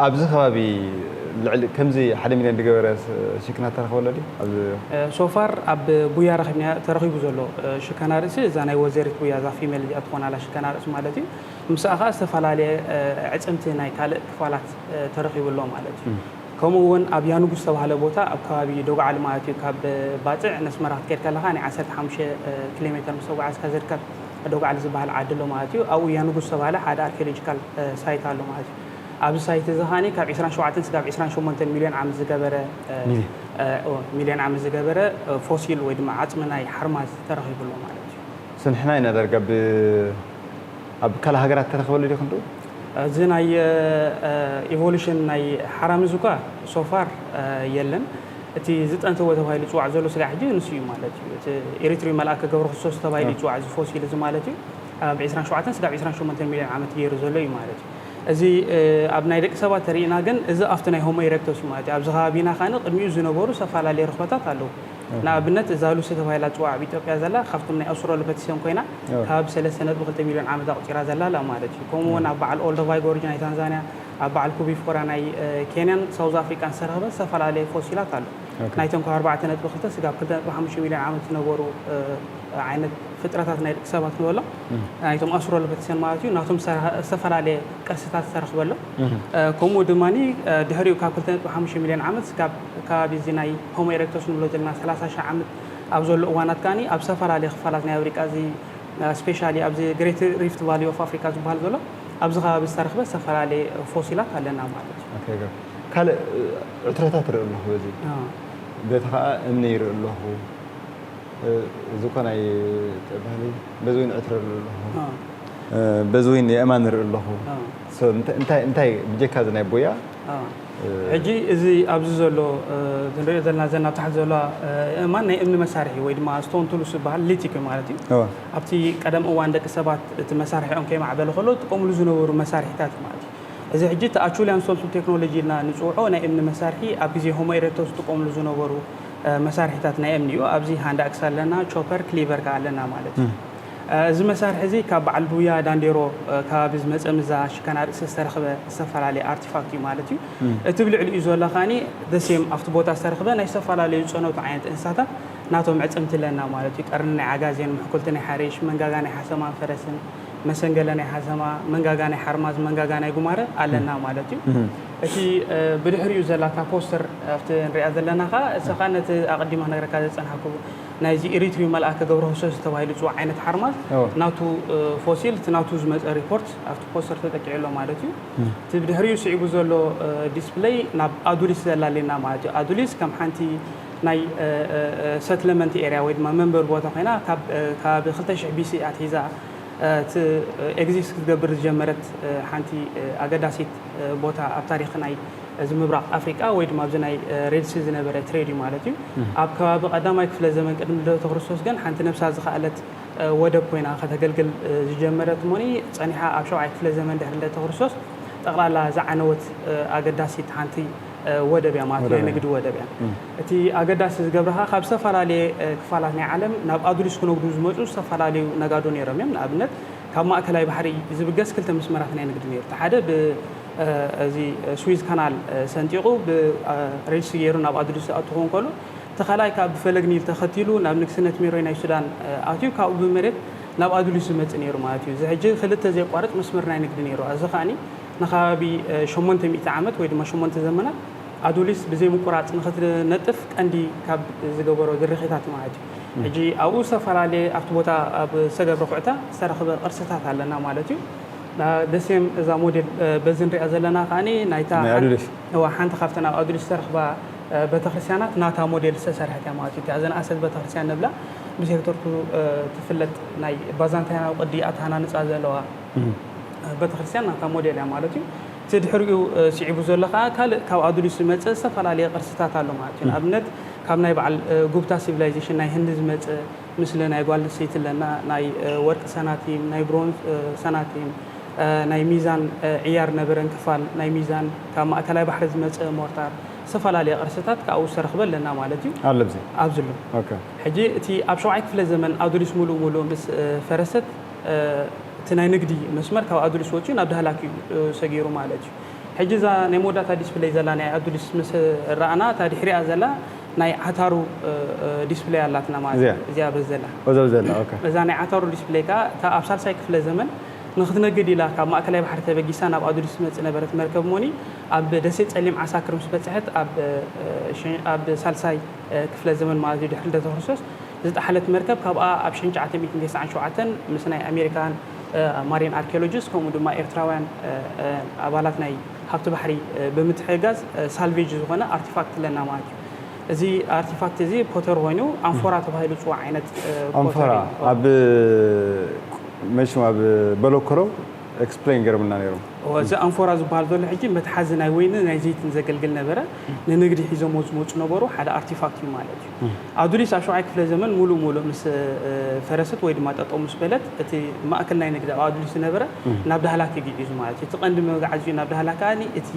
ኣብዚ ከባቢ ልዕሊ ከምዚ ሓደ ሚልዮን ዝገበረ ሽክና ተረኸበሎ ድዩ? ኣብዚ ሶፋር ኣብ ቡያ ረኺብና ተረኺቡ ዘሎ ሽከና ርእሲ እዛ ናይ ወዘሪት ቡያ እዛ ፊሜል እዚኣ ትኾን ኣላ ሽከና ርእሲ ማለት እዩ ምስኣ ከዓ ዝተፈላለየ ዕፅምቲ ናይ ካልእ ክፋላት ተረኺቡ ኣሎ ማለት እዩ ከምኡ እውን ኣብ ያንጉስ ዝተባሃለ ቦታ ኣብ ከባቢ ዶግዓሊ ማለት እዩ ካብ ባፅዕ ነስመራ ክትከድ ከለካ ናይ ዓሰርተ ሓሙሽተ ኪሎ ሜትር ምስ ተጓዓዝካ ዝርከብ ዶግዓሊ ዝበሃል ዓዲ ኣሎ ማለት እዩ ኣብኡ ያንጉስ ዝተባሃለ ሓደ ኣርኪኦሎጂካል ሳይት ኣሎ ማለት እዩ ኣብዚ ሳይት እዚ ኸዓኒ ካብ ዕስራን ሸውዓተን ስጋብ ዕስራን ሸሞንተን ሚልዮን ዓመት ዝገበረ እ፣ ሚልዮን። እ፣ ኦ፣ ሚልዮን ዓመት ዝገበረ እ፣ ፎሲል ወይ ድማ ዓፅሚ ናይ ሓርማዝ ተረኺቡ ኣሎ ማለት እዩ። ስንሕና ኢና ዳርጋ ብ ኣብ ካልእ ሃገራት ተረኸበሉ ዲኹም ዶ? እዚ ናይ ኢቮሉሽን ናይ ሓራምዝ እኳ ሶፋር የለን። እቲ ዝጠንተወ ተባሂሉ ዝፅዋዕ ዘሎ ስጋዕ ሕጂ ንሱ እዩ ማለት እዩ። እቲ ኤሪትሪ መልኣከ ገብረ ክርስቶስ ተባሂሉ ይፅዋዕ እዚ ፎሲል እዚ ማለት እዩ። ኣብ ዕስራን ሸውዓተን ስጋብ ዕስራን ሸሞንተን ሚልዮን ዓመት ገይሩ ዘሎ እዩ ማለት እዩ። እዚ ኣብ ናይ ደቂ ሰባት ተሪእና ግን እዚ ኣብቲ ናይ ሆሞ ኢሬክቶስ እዩ ማለት እዩ። ኣብዚ ከባቢና ካን ቅድሚኡ ዝነበሩ ዝተፈላለዩ ረኽበታት ኣለዉ። ንኣብነት እዛ ሉሲ ተባሂላ ትፅዋዕ ኣብ ኢትዮጵያ ዘላ ካብቶም ናይ ኣውስትራሎፒቲሲየን ኮይና ካብ ሰለስተ ነጥቢ ክልተ ሚልዮን ዓመት ኣቑፂራ ዘላ ኣላ ማለት እዩ። ከምኡ እውን ኣብ በዓል ኦልዶቫይ ጎርጅ ናይ ታንዛንያ፣ ኣብ በዓል ኩቢፎራ ናይ ኬንያን ሳውዝ ኣፍሪቃን ዝተረኽበ ዝተፈላለየ ፎሲላት ኣሎ። ናይቶም ካብ ኣርባዕተ ነጥቢ ክልተ ስጋብ ክልተ ነጥቢ ሓሙሽተ ሚልዮን ዓመት ዝነበሩ ዓይነት ፍጥረታት ናይ ደቂ ሰባት ንበሎም ናይቶም ኣውስትራሎፒቲሲየን ማለት እዩ። ናቶም ዝተፈላለየ ቅርስታት ዝተረኽበ ኣሎ። ከምኡ ድማ ድሕሪኡ ካብ ክልተ ነጥቢ ሓሙሽተ ሚልዮን ዓመት ስጋብ ከባቢ እዚ ናይ ሆሞ ኢሬክቶስ ንብሎ ዘለና ሰላሳ ሺሕ ዓመት ኣብ ዘሎ እዋናት ከዓኒ ኣብ ዝተፈላለየ ክፋላት ናይ ኣፍሪቃ እዚ ስፔሻሊ ኣብዚ ግሬት ሪፍት ቫሊ ኦፍ ኣፍሪካ ዝበሃል ዘሎ ኣብዚ ከባቢ ዝተረኽበ ዝተፈላለየ ፎሲላት ኣለና ማለት እዩ። ካልእ ዕትረታት ርኢ ኣለኹ በዚ በቲ ከዓ እምኒ ይርኢ ኣለኹ። እዚ እኮ ናይ ባህሊ በዚ እውን ዕትረ ርኢ ኣለኹ። በዚ እውን የእማን ርኢ ኣለኹ። እንታይ ብጀካ እዚ ናይ ቦያ ሕጂ እዚ ኣብዚ ዘሎ ንሪኦ ዘለና ዘና ታሕቲ ዘሎ እማን ናይ እምኒ መሳርሒ ወይ ድማ ስቶን ቱሉስ ዝበሃል ሊቲክ ማለት እዩ። ኣብቲ ቀደም እዋን ደቂ ሰባት እቲ መሳርሒኦም ከይማዕበለ ከሎ ዝጥቀምሉ ዝነበሩ መሳርሒታት ማለት እዩ። እዚ ሕጂ እቲ ኣቹሊያን ስቶን ቱል ቴክኖሎጂ ኢልና ንፅውዖ ናይ እምኒ መሳርሒ ኣብ ግዜ ሆሞ ኢሬክቶስ ዝጥቀምሉ ዝነበሩ መሳርሒታት ናይ እምኒ እዩ። ኣብዚ ሃንድ ኣክስ ኣለና፣ ቾፐር፣ ክሊቨር ከ ኣለና ማለት እዩ። እዚ መሳርሒ እዚ ካብ በዓል ቡያ ዳንዴሮ ከባቢ ዝመፀ ምዛ ሽካና ርእሲ ዝተረኽበ ዝተፈላለየ ኣርቲፋክት እዩ ማለት እዩ። እቲ ብልዕሊኡ ዘሎ ከዓኒ ደሴም ኣብቲ ቦታ ዝተረኽበ ናይ ዝተፈላለዩ ዝፀነቱ ዓይነት እንስሳታት ናቶም ዕፅምቲ ኣለና ማለት እዩ። ቀርኒ ናይ ዓጋዜን፣ ምሕኩልቲ ናይ ሓሪሽ፣ መንጋጋ ናይ ሓሰማን ፈረስን፣ መሰንገለ ናይ ሓሰማ፣ መንጋጋ ናይ ሓርማዝ፣ መንጋጋ ናይ ጉማረ ኣለና ማለት እዩ። እቲ ብድሕሪኡ ዘላ እታ ፖስተር ኣብቲ ንሪኣ ዘለና ከዓ እሳ ከዓ ነቲ ኣቐዲማ ክነግረካ ዝፀናሕኩ ናይዚ ኢሪትሪዩ መልኣከ ገብረክርስቶስ ዝተባሂሉ ዝፅዋዕ ዓይነት ሓርማዝ ናቱ ፎሲል እቲ ናቱ ዝመፀ ሪፖርት ኣብቲ ፖስተር ተጠቂዑ ኣሎ ማለት እዩ። እቲ ብድሕሪኡ ስዒቡ ዘሎ ዲስፕለይ ናብ ኣዱሊስ ዘላሌና ማለት እዩ። ኣዱሊስ ከም ሓንቲ ናይ ሰትለመንት ኤርያ ወይ ድማ መንበሪ ቦታ ኮይና ካብ ከባቢ ክልተ ሽሕ ቢሲ ኣትሒዛ እቲ ኤግዚስት ክትገብር ዝጀመረት ሓንቲ ኣገዳሲት ቦታ ኣብ ታሪክ ናይ እዚ ምብራቕ ኣፍሪቃ ወይ ድማ ኣብዚ ናይ ሬድሲ ዝነበረ ትሬድ እዩ ማለት እዩ። ኣብ ከባቢ ቀዳማይ ክፍለ ዘመን ቅድሚ ልደተ ክርስቶስ ግን ሓንቲ ነብሳ ዝኸኣለት ወደብ ኮይና ከተገልግል ዝጀመረት እሞኒ ፀኒሓ ኣብ ሸውዓይ ክፍለ ዘመን ድሕሪ ልደተ ክርስቶስ ጠቕላላ ዝዓነወት ኣገዳሲት ሓንቲ ወደብ እያ ማለት ናይ ንግዲ ወደብ እያ። እቲ ኣገዳሲ ዝገብረኻ ካብ ዝተፈላለየ ክፋላት ናይ ዓለም ናብ ኣዱሊስ ክነግዱ ዝመፁ ዝተፈላለዩ ነጋዶ ነይሮም እዮም። ንኣብነት ካብ ማእከላይ ባሕሪ ዝብገስ ክልተ መስመራት ናይ ንግዲ ነይሩ። እቲ ሓደ ብ እዚ ስዊዝ ካናል ሰንጢቑ ብሬድሲ ገይሩ ናብ ኣዱሊስ ዝኣቱ ክኸውን ከሎ እቲ ካልኣይ ከዓ ብፈለግ ኒል ተኸቲሉ ናብ ንግስነት ሜሮይ ናይ ሱዳን ኣትዩ ካብኡ ብመሬት ናብ ኣዱሊስ ዝመፅእ ነይሩ ማለት እዩ። እዚ ሕጂ ክልተ ዘየቋርፅ መስመር ናይ ንግዲ ነይሩ። እዚ ከዓኒ ንከባቢ ሸሞንተ ሚእቲ ዓመት ወይ ድማ ሸሞንተ ዘመናት ኣዱሊስ ብዘይ ምቁራፅ ንክትነጥፍ ቀንዲ ካብ ዝገበሮ ድርኺታት ማለት እዩ። ሕጂ ኣብኡ ዝተፈላለየ ኣብቲ ቦታ ኣብ ዝተገብረ ኩዕታ ዝተረኽበ ቅርስታት ኣለና ማለት እዩ። ደሴም እዛ ሞዴል በዚ ንሪኣ ዘለና ከዓኒ ናይታ ሓንቲ ካብተን ኣብ ኣዱሊስ ዝተረኽባ ቤተክርስትያናት ናታ ሞዴል ዝተሰርሐት እያ ማለት እዩ። እዚኣ ዝነኣሰት ቤተክርስትያን ንብላ ብሴክተርቱ ትፍለጥ ናይ ባዛንታይናዊ ቅዲ ኣተሃናንፃ ዘለዋ ቤተክርስትያን ናታ ሞዴል እያ ማለት እዩ። እቲ ድሕሪኡ ስዒቡ ዘሎ ከዓ ካልእ ካብ ኣዱሊስ ዝመፀ ዝተፈላለየ ቅርስታት ኣሎ ማለት እዩ። ንኣብነት ካብ ናይ በዓል ጉብታ ሲቪላይዜሽን ናይ ህንዲ ዝመፀ ምስሊ ናይ ጓል ኣንስተይቲ ኣለና፣ ናይ ወርቂ ሰናቲም፣ ናይ ብሮንዝ ሰናቲም፣ ናይ ሚዛን ዕያር ነበረን ክፋል ናይ ሚዛን ካብ ማእከላይ ባሕሪ ዝመፀ ሞርታር ዝተፈላለየ ቅርስታት ካብኡ ዝተረኽበ ኣለና ማለት እዩ። ኣሎ ኣብዚ ኣብዚ ኣሎ። ሕጂ እቲ ኣብ ሸውዓይ ክፍለ ዘመን ኣዱሊስ ሙሉእ ሙሉእ ምስ ፈረሰት እቲ ናይ ንግዲ መስመር ካብ ኣዱሊስ ወፂኡ ናብ ዳህላክ እዩ ሰጊሩ ማለት እዩ። ሕጂ እዛ ናይ መወዳእታ ዲስፕለይ ዘላ ናይ ኣዱሊስ ምስ ረኣና እታ ድሕሪኣ ዘላ ናይ ዓታሩ ዲስፕለይ ኣላትና ማለት እዩ። እዚኣ በዚ ዘላ ኦዘብ ዘላ ኦኬ። እዛ ናይ ዓታሩ ዲስፕለይ ከዓ እታ ኣብ ሳልሳይ ክፍለ ዘመን ንክትነግድ ኢላ ካብ ማእከላይ ባሕሪ ተበጊሳ ናብ ኣዱሊስ ትመፅእ ነበረት መርከብ ሞኒ ኣብ ደሴት ፀሊም ዓሳ ክርምስ በፅሐት ኣብ ሳልሳይ ክፍለ ዘመን ማለት እዩ ድሕሪ ልደተ ክርስቶስ ዝጠሓለት መርከብ ካብኣ ኣብ ሽሕን ትሽዓተ ሚእትን ተስዓን ሸውዓተን ምስ ናይ ኣሜሪካን ማሪን ኣርኪኦሎጂስት ከምኡ ድማ ኤርትራውያን ኣባላት ናይ ካብቲ ባሕሪ ብምትሕግጋዝ ሳልቬጅ ዝኾነ ኣርቲፋክት ኣለና ማለት እዩ። እዚ ኣርቲፋክት እዚ ፖተር ኮይኑ ኣንፎራ ተባሂሉ ዝፅዋዕ ዓይነት ፖተር ኣንፈራ እዩ። ኣብ መሽም ኣብ በለኮረው ኤክስፕሌን ገርምና ነይሮም። እዚ ኣንፎራ ዝበሃል ዘሎ ሕጂ መትሓዚ ናይ ወይኒ ናይ ዘይትን ዘገልግል ነበረ። ንንግዲ ሒዞሞ ዝመፁ ነበሩ ሓደ ኣርቲፋክት እዩ ማለት እዩ። ኣዱሊስ ኣብ ሸውዓይ ክፍለ ዘመን ሙሉእ ሙሉእ ምስ ፈረሰት ወይ ድማ ጠጠው ምስ በለት እቲ ማእከል ናይ ንግዲ ኣብ ኣዱሊስ ዝነበረ ናብ ዳህላክ ይግዒዙ ማለት እዩ። እቲ ቀንዲ መጋዓዚኡ ናብ ዳህላክ ከኣ እቲ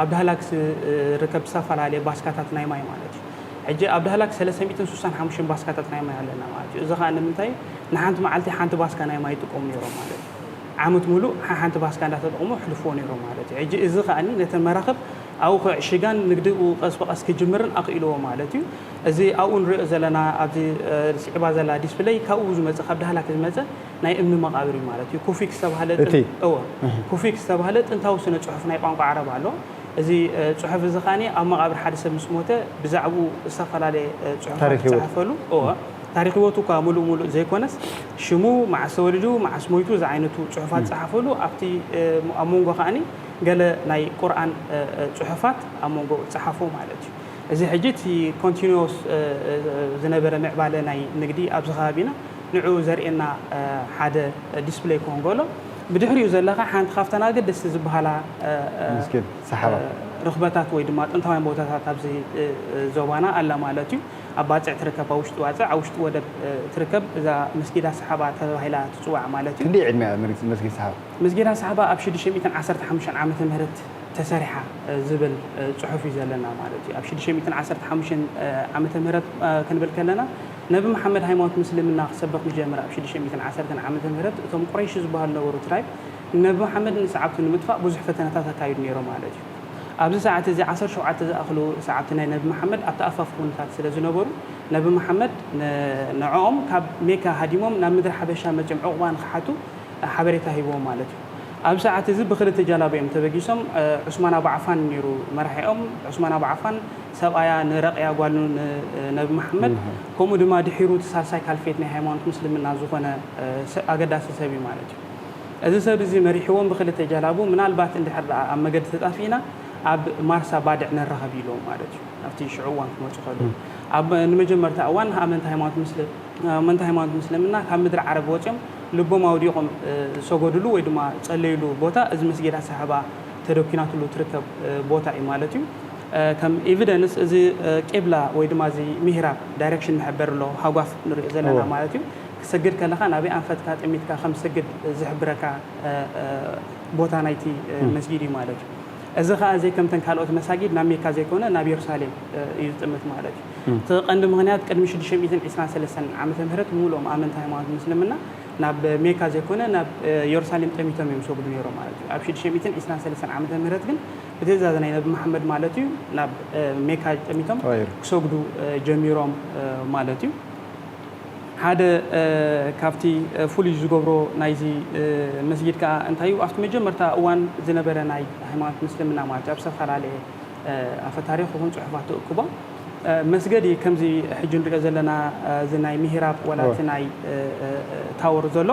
ኣብ ዳህላክ ዝርከብ ዝተፈላለየ ባስካታት ናይ ማይ ማለት እዩ። ሕጂ ኣብ ዳህላክ ሰለስተ ሚእትን ስሳን ሓሙሽተን ባስካታት ናይ ማይ ኣለና ማለት እዩ። እዚ ከኣ ንምንታይ ንሓንቲ መዓልቲ ሓንቲ ባስካ ናይ ማይ ይጥቀሙ ነይሮም ማለት እዩ። ዓመት ሙሉእ ሓንቲ ባስካ እንዳተጠቕሙ ሕልፍዎ ነይሮም ማለት እዩ። ሕጂ እዚ ከኣ ነተን መራኽብ ኣብኡ ክዕሽጋን ንግዲ ቀስ ብቐስ ክጅምርን ኣኽኢልዎ ማለት እዩ። እዚ ኣብኡ ንሪኦ ዘለና ኣብዚ ስዒባ ዘላ ዲስፕለይ ካብኡ ዝመፀ ካብ ዳህላክ ዝመፀ ናይ እምኒ መቓብር እዩ ማለት እዩ። ኩፊክ ዝተባህለ እቲ? እወ ኩፊክ ዝተባህለ ጥንታዊ ስነ ፅሑፍ ናይ ቋንቋ ዓረብ ኣሎ። እዚ ፅሑፍ እዚ ከኣ ኣብ መቓብር ሓደ ሰብ ምስ ሞተ ብዛዕባኡ ዝተፈላለየ ፅሑፋት ታሪክ ህይወት። ዝፀሓፈሉ እወ ታሪክ ህይወቱ እኳ ሙሉእ ሙሉእ ዘይኮነስ ሽሙ መዓስ ተወሊዱ መዓስ ሞይቱ ዝዓይነቱ ፅሑፋት ዝፀሓፈሉ ኣብቲ ኣብ መንጎ ከኣ ገለ ናይ ቁርኣን ፅሑፋት ኣብ መንጎ ዝፀሓፎ ማለት እዩ። እዚ ሕጂ እቲ ኮንቲኒስ ዝነበረ ምዕባለ ናይ ንግዲ ኣብዚ ከባቢና ንዕኡ ዘርእየና ሓደ ዲስፕሌይ ክኾን ከሎ ብድሕሪኡ ዘለኻ ሓንቲ ካብተን ኣገደስቲ ዝበሃላ መስጊድ ሰሓባ ርኽበታት ወይ ድማ ጥንታውያን ቦታታት ኣብዚ ዞባና ኣላ ማለት እዩ። ኣብ ባፅዕ ትርከብ ኣብ ውሽጢ ባፅዕ ኣብ ውሽጢ ወደብ ትርከብ እዛ መስጊዳ ሰሓባ ተባሂላ ትፅዋዕ ማለት እዩ። ክንደይ ዕድመ እያ መስጊድ ሰሓባ? መስጊዳ ሰሓባ ኣብ ሽዱሽተ ሚእትን ዓሰርተ ሓሙሽተን ዓመተ ምህረት ተሰሪሓ ዝብል ፅሑፍ እዩ ዘለና ማለት እዩ። ኣብ ሽዱሽተ ሚእትን ዓሰርተ ሓሙሽተን ዓመተ ምህረት ክንብል ከለና ነቢ መሓመድ ሃይማኖት ምስልምና ክሰበኽ ዝጀመረ ኣብ ሽዱሽተ ሚእትን ዓሰርተን ዓመተ ምህረት እቶም ቁረይሽ ዝበሃሉ ነበሩ ትራይብ ነቢ መሓመድ ንሰዓብቱ ንምጥፋእ ብዙሕ ፈተነታት ኣካይዱ ነይሮም ማለት እዩ። ኣብዚ ሰዓት እዚ ዓሰርተ ሸውዓተ ዝኣኽሉ ሰዓብቲ ናይ ነቢ መሓመድ ኣብቲ ኣፋፍ ኩነታት ስለ ዝነበሩ ነቢ መሓመድ ንዕኦም ካብ ሜካ ሃዲሞም ናብ ምድሪ ሓበሻ መፅኦም ዕቑባ ንክሓቱ ሓበሬታ ሂብዎም ማለት እዩ። ኣብ ሰዓት እዚ ብክልተ ጃላቡ እዮም ተበጊሶም። ዑስማን ኣቡ ዓፋን ነይሩ መራሒኦም። ዑስማን ኣቡ ዓፋን ሰብኣያ ንረቕያ ጓሉ ነቢ መሓመድ ከምኡ ድማ ድሒሩ እቲ ሳልሳይ ካልፌት ናይ ሃይማኖት ምስልምና ዝኾነ ኣገዳሲ ሰብ እዩ ማለት እዩ። እዚ ሰብ እዚ መሪሕዎም ብክልተ ጃላቡ ምናልባት እንድሕር ደኣ ኣብ መገዲ ተጣፊእና ኣብ ማርሳ ባድዕ ንራኸብ ኢሎም ማለት እዩ። ኣብቲ ሽዑ እዋን ክመፁ ከለዉ ኣብ ንመጀመርታ እዋን ኣመንቲ ሃይማኖት ምስልምና ካብ ምድሪ ዓረብ ወፂኦም ልቦም ኣውዲቖም ዝሰገድሉ ወይ ድማ ዝፀለይሉ ቦታ እዚ መስጊዳ ሳሕባ ተደኪናትሉ ትርከብ ቦታ እዩ ማለት እዩ። ከም ኤቪደንስ እዚ ቂብላ ወይ ድማ እዚ ሚህራብ ዳይሬክሽን መሐበሪ ኣሎ ሃጓፍ ንሪኦ ዘለና ማለት እዩ። ክሰግድ ከለኻ ናበይ ኣንፈትካ ጠሚትካ ከም ትሰግድ ዝሕብረካ ቦታ ናይቲ መስጊድ እዩ ማለት እዩ። እዚ ከኣ ዘይከምተን ካልኦት መሳጊድ ናብ ሜካ ዘይኮነ ናብ የሩሳሌም እዩ ዝጥምት ማለት እዩ። እቲ ቀንዲ ምኽንያት ቅድሚ ሽዱሽተ ሚእትን ዕስራን ሰለስተን ዓመተ ምህረት ሙሉኦም ኣመንቲ ሃይማኖት ምስልምና ናብ ሜካ ዘይኮነ ናብ የሩሳሌም ጠሚቶም እዮም ዝሰግዱ ነይሮም ማለት እዩ። ኣብ ሽዱሽተ ሚእትን ዕስራን ሰለስተን ዓመተ ምህረት ግን ብትእዛዝ ናይ ነቢ መሓመድ ማለት እዩ ናብ ሜካ ጠሚቶም ክሰግዱ ጀሚሮም ማለት እዩ። ሓደ ካብቲ ፍሉይ ዝገብሮ ናይዚ መስጊድ ከኣ እንታይ እዩ ኣብቲ መጀመርታ እዋን ዝነበረ ናይ ሃይማኖት ምስልምና ማለት እዩ ኣብ ዝተፈላለየ ኣፈ ታሪክ ይኹን ፅሑፋት ትእክቦ መስገዲ ከምዚ ሕጂ ንሪኦ ዘለና እዚ ናይ ሚህራብ ወላ እቲ ናይ ታወር ዘሎ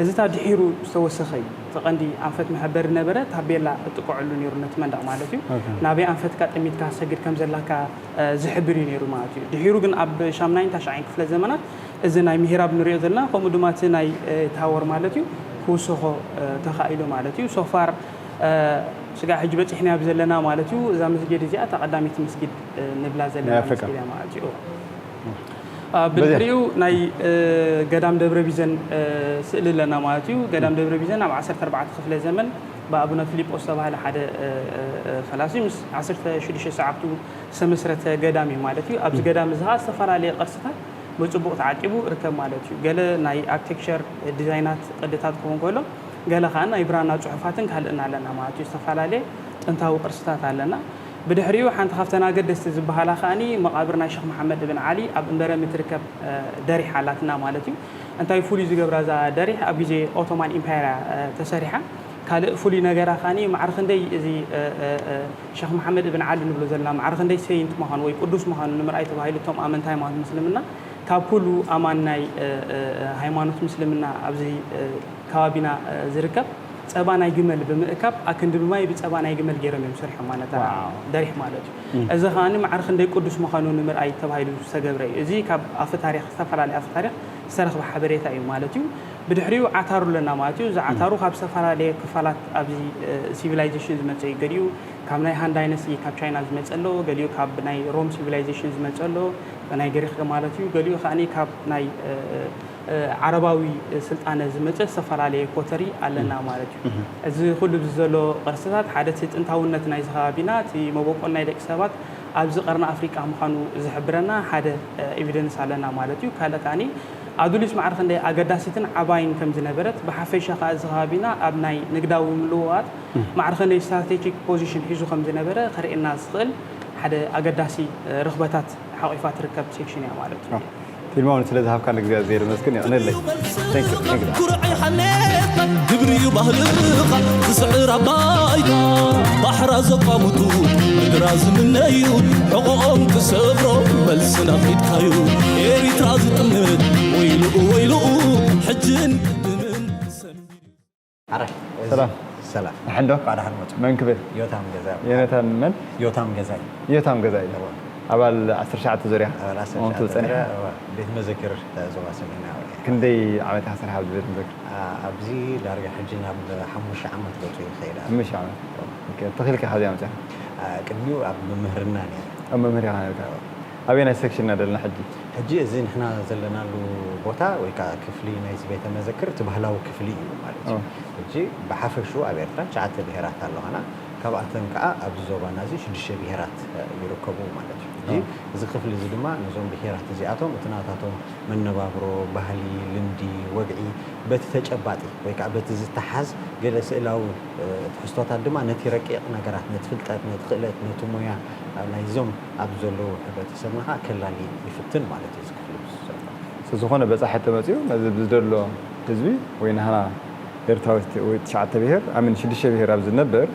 እዚታ ድሒሩ ዝተወሰኸ እዩ። እቲ ቀንዲ ኣንፈት መሐበሪ ነበረ ታቤላ እጥቅዐሉ ነይሩ ነቲ መንደቕ ማለት እዩ። ናበይ ኣንፈትካ ጠሚትካ ሰግድ ከም ዘላካ ዝሕብር እዩ ነይሩ ማለት እዩ። ድሒሩ ግን ኣብ ሻምናይን ታሽዓይን ክፍለ ዘመናት እዚ ናይ ሚህራብ ንሪኦ ዘለና ከምኡ ድማ እቲ ናይ ታወር ማለት እዩ ክውሰኾ ተኻኢሉ ማለት እዩ። ሶፋር ስጋዕ ሕጂ በፂሕናዮ ዘለና ማለት እዩ። እዛ መስጊድ እዚኣ እታ ቀዳመይቲ መስጊድ ንብላ ዘለና መስጊድ እያ ማለት እዩ። ብድሕሪኡ ናይ ገዳም ደብረ ቢዘን ስእሊ ኣለና ማለት እዩ። ገዳም ደብረ ቢዘን ኣብ ዓሰርተ ኣርባዕተ ክፍለ ዘመን ብኣቡነ ፊሊጶስ ዝተባህለ ሓደ ፈላሲ ምስ ዓሰርተ ሽዱሽተ ሰዓብቱ ዝተመስረተ ገዳም እዩ ማለት እዩ። ኣብዚ ገዳም እዚ ከዓ ዝተፈላለየ ቅርስታት ብፅቡቕ ተዓቂቡ እርከብ ማለት እዩ። ገለ ናይ ኣርክቴክቸር ዲዛይናት ቅድታት ክኸውን ከሎ ገለ ከዓ ናይ ብራና ፅሑፋትን ካልእን ኣለና ማለት እዩ። ዝተፈላለየ ጥንታዊ ቅርስታት ኣለና። ብድሕሪኡ ሓንቲ ካብተን ኣገደስቲ ዝበሃላ ከዓኒ መቓብር ናይ ሸኽ መሓመድ እብን ዓሊ ኣብ እምበረሚ ትርከብ ደሪሕ ኣላትና ማለት እዩ። እንታይ ፍሉይ ዝገብራ እዛ ደሪሕ ኣብ ግዜ ኦቶማን ኢምፓየር እያ ተሰሪሓ። ካልእ ፍሉይ ነገራ ከዓኒ ማዕረ ክንደይ እዚ ሸኽ መሓመድ እብን ዓሊ ንብሎ ዘለና ማዕረ ክንደይ ሰይንት ምዃኑ ወይ ቅዱስ ምዃኑ ንምርኣይ ተባሂሉ እቶም ኣመንቲ ሃይማኖት ምስልምና ካብ ኩሉ ኣማን ናይ ሃይማኖት ምስልምና ኣብዚ ከባቢና ዝርከብ ጸባ ናይ ግመል ብምእካብ ኣክንዲ ብማይ ብጸባ ናይ ግመል ገይሮም እዮም ሰሪሖም ማለት ደሪሕ ማለት እዩ። እዚ ከኣ ማዕረ ክንደይ ቅዱስ ምዃኑ ንምርኣይ ተባሂሉ ዝተገብረ እዩ። እዚ ካብ ኣፈ ታሪኽ ዝተፈላለየ ኣፈ ታሪኽ ዝተረኽበ ሓበሬታ እዩ ማለት እዩ። ብድሕሪኡ ዓታሩ ኣለና ማለት እዩ። እዚ ዓታሩ ካብ ዝተፈላለየ ክፋላት ኣብዚ ሲቪላይዜሽን ዝመጸ እዩ። ገሊኡ ካብ ናይ ሃን ዳይነስቲ ካብ ቻይና ዝመጸ ኣሎ፣ ገሊኡ ካብ ናይ ሮም ሲቪላይዜሽን ዝመጸ ኣሎ፣ ናይ ግሪክ ማለት እዩ። ገሊኡ ከኣ ካብ ናይ ዓረባዊ ስልጣነ ዝመጸ ዝተፈላለየ ኮተሪ ኣለና ማለት እዩ። እዚ ኩሉ ኣብዚ ዘሎ ቅርስታት ሓደ እቲ ጥንታውነት ናይዚ ከባቢና እቲ መበቆል ናይ ደቂ ሰባት ኣብዚ ቀርኒ ኣፍሪቃ ምዃኑ ዝሕብረና ሓደ ኤቪደንስ ኣለና ማለት እዩ። ካልእ ከኣ ኣዱሊስ ማዕረ ክንደይ ኣገዳሲትን ዓባይን ከም ዝነበረት ብሓፈሻ ከኣ እዚ ከባቢና ኣብ ናይ ንግዳዊ ምልውዋጥ ማዕረ ክንደይ ስትራቴጂክ ፖዚሽን ሒዙ ከም ዝነበረ ከርእየና ዝኽእል ሓደ ኣገዳሲ ርኽበታት ሓቂፋ ትርከብ ሴክሽን እያ ማለት እዩ። ፊልማውን ስለ ዝሃብካኒ እግዚኣብሔር ይመስገን። የቕንለይ። Thank you. Thank you. ኩርዐይ ሓኔት ግብሪ እዩ ባህልኻ ትስዕር ኣባይካ ባሕራ ዘቋምቱ ምድራ ዝምነዩ ሕቖኦም ትሰብሮ መልሲ ናፊትካዩ ኤሪትራ ዝጥምት ወይልኡ ወይልኡ ሕጅን ቅድምን ሰንቢዱ ኣረ ሰላም። ሰላም ንሕንዶ? ቋዳ ሓንሞት መን ክብል? ዮታም ገዛ የነታን መን? ዮታም ገዛ ዮታም ገዛ እዩ። ኣባል ዓሰርተ ትሽዓተ ዙርያ ኣባል ዓሰርተ ሞንቱ ትሽዓተ ጸኒሐ። ዙርያ፣ እዋ፣ ቤት መዘክር ዞባ ሰሜናዊ። ክንደይ ዓመት ኢኻ ሰሪሓ ኣብዚ ቤት መዘክር? ኣብዚ ዳርጋ ሕጂ ናብ ሓሙሽተ ዓመት ገጹ ይኸይድ ኣሎ። ሓሙሽተ ዓመት። ኦኬ፣ ተኺልካ ካብዚኣ መጽያ? ቅድሚኡ ኣብ መምህርና ነይረ። ኣብ መምህር ኢኻ ነርካ። ኣበየናይ ሴክሽን ኢና ዘለና ሕጂ? ሕጂ እዚ ንሕና ዘለናሉ ቦታ ወይ ከዓ ክፍሊ ናይዚ ቤተ መዘክር እቲ ባህላዊ ክፍሊ እዩ ማለት እዩ። ሕጂ ብሓፈሽኡ ኣብ ኤርትራ ትሽዓተ ብሄራት ኣለዋና። ካብኣተን ከዓ ኣብዚ ዞባና እዚ ሽዱሽተ ብሄራት ይርከቡ ማለት እዩ። ሕጂ እዚ ክፍሊ እዚ ድማ ነዞም ብሄራት እዚኣቶም እቲ ናታቶም መነባብሮ፣ ባህሊ፣ ልምዲ፣ ወግዒ በቲ ተጨባጢ ወይ ከዓ በቲ ዝተሓዝ ገለ ስእላዊ ትሕዝቶታት ድማ ነቲ ረቂቕ ነገራት፣ ነቲ ፍልጠት፣ ነቲ ክእለት፣ ነቲ ሞያ ናይዞም ኣብዚ ዘለዉ ሕብረተሰብና ከዓ ከላሊ ይፍትን ማለት እዩ። እዚ ክፍሊ ምስ ዘሎ ስለዝኾነ በፃሒ ተመፅኡ ነዚ ብዝደሎ ህዝቢ ወይ ናህና ኤርትራዊ ወይ ትሽዓተ ብሄር ኣምን ሽዱሽተ ብሄር ኣብ ዝነበር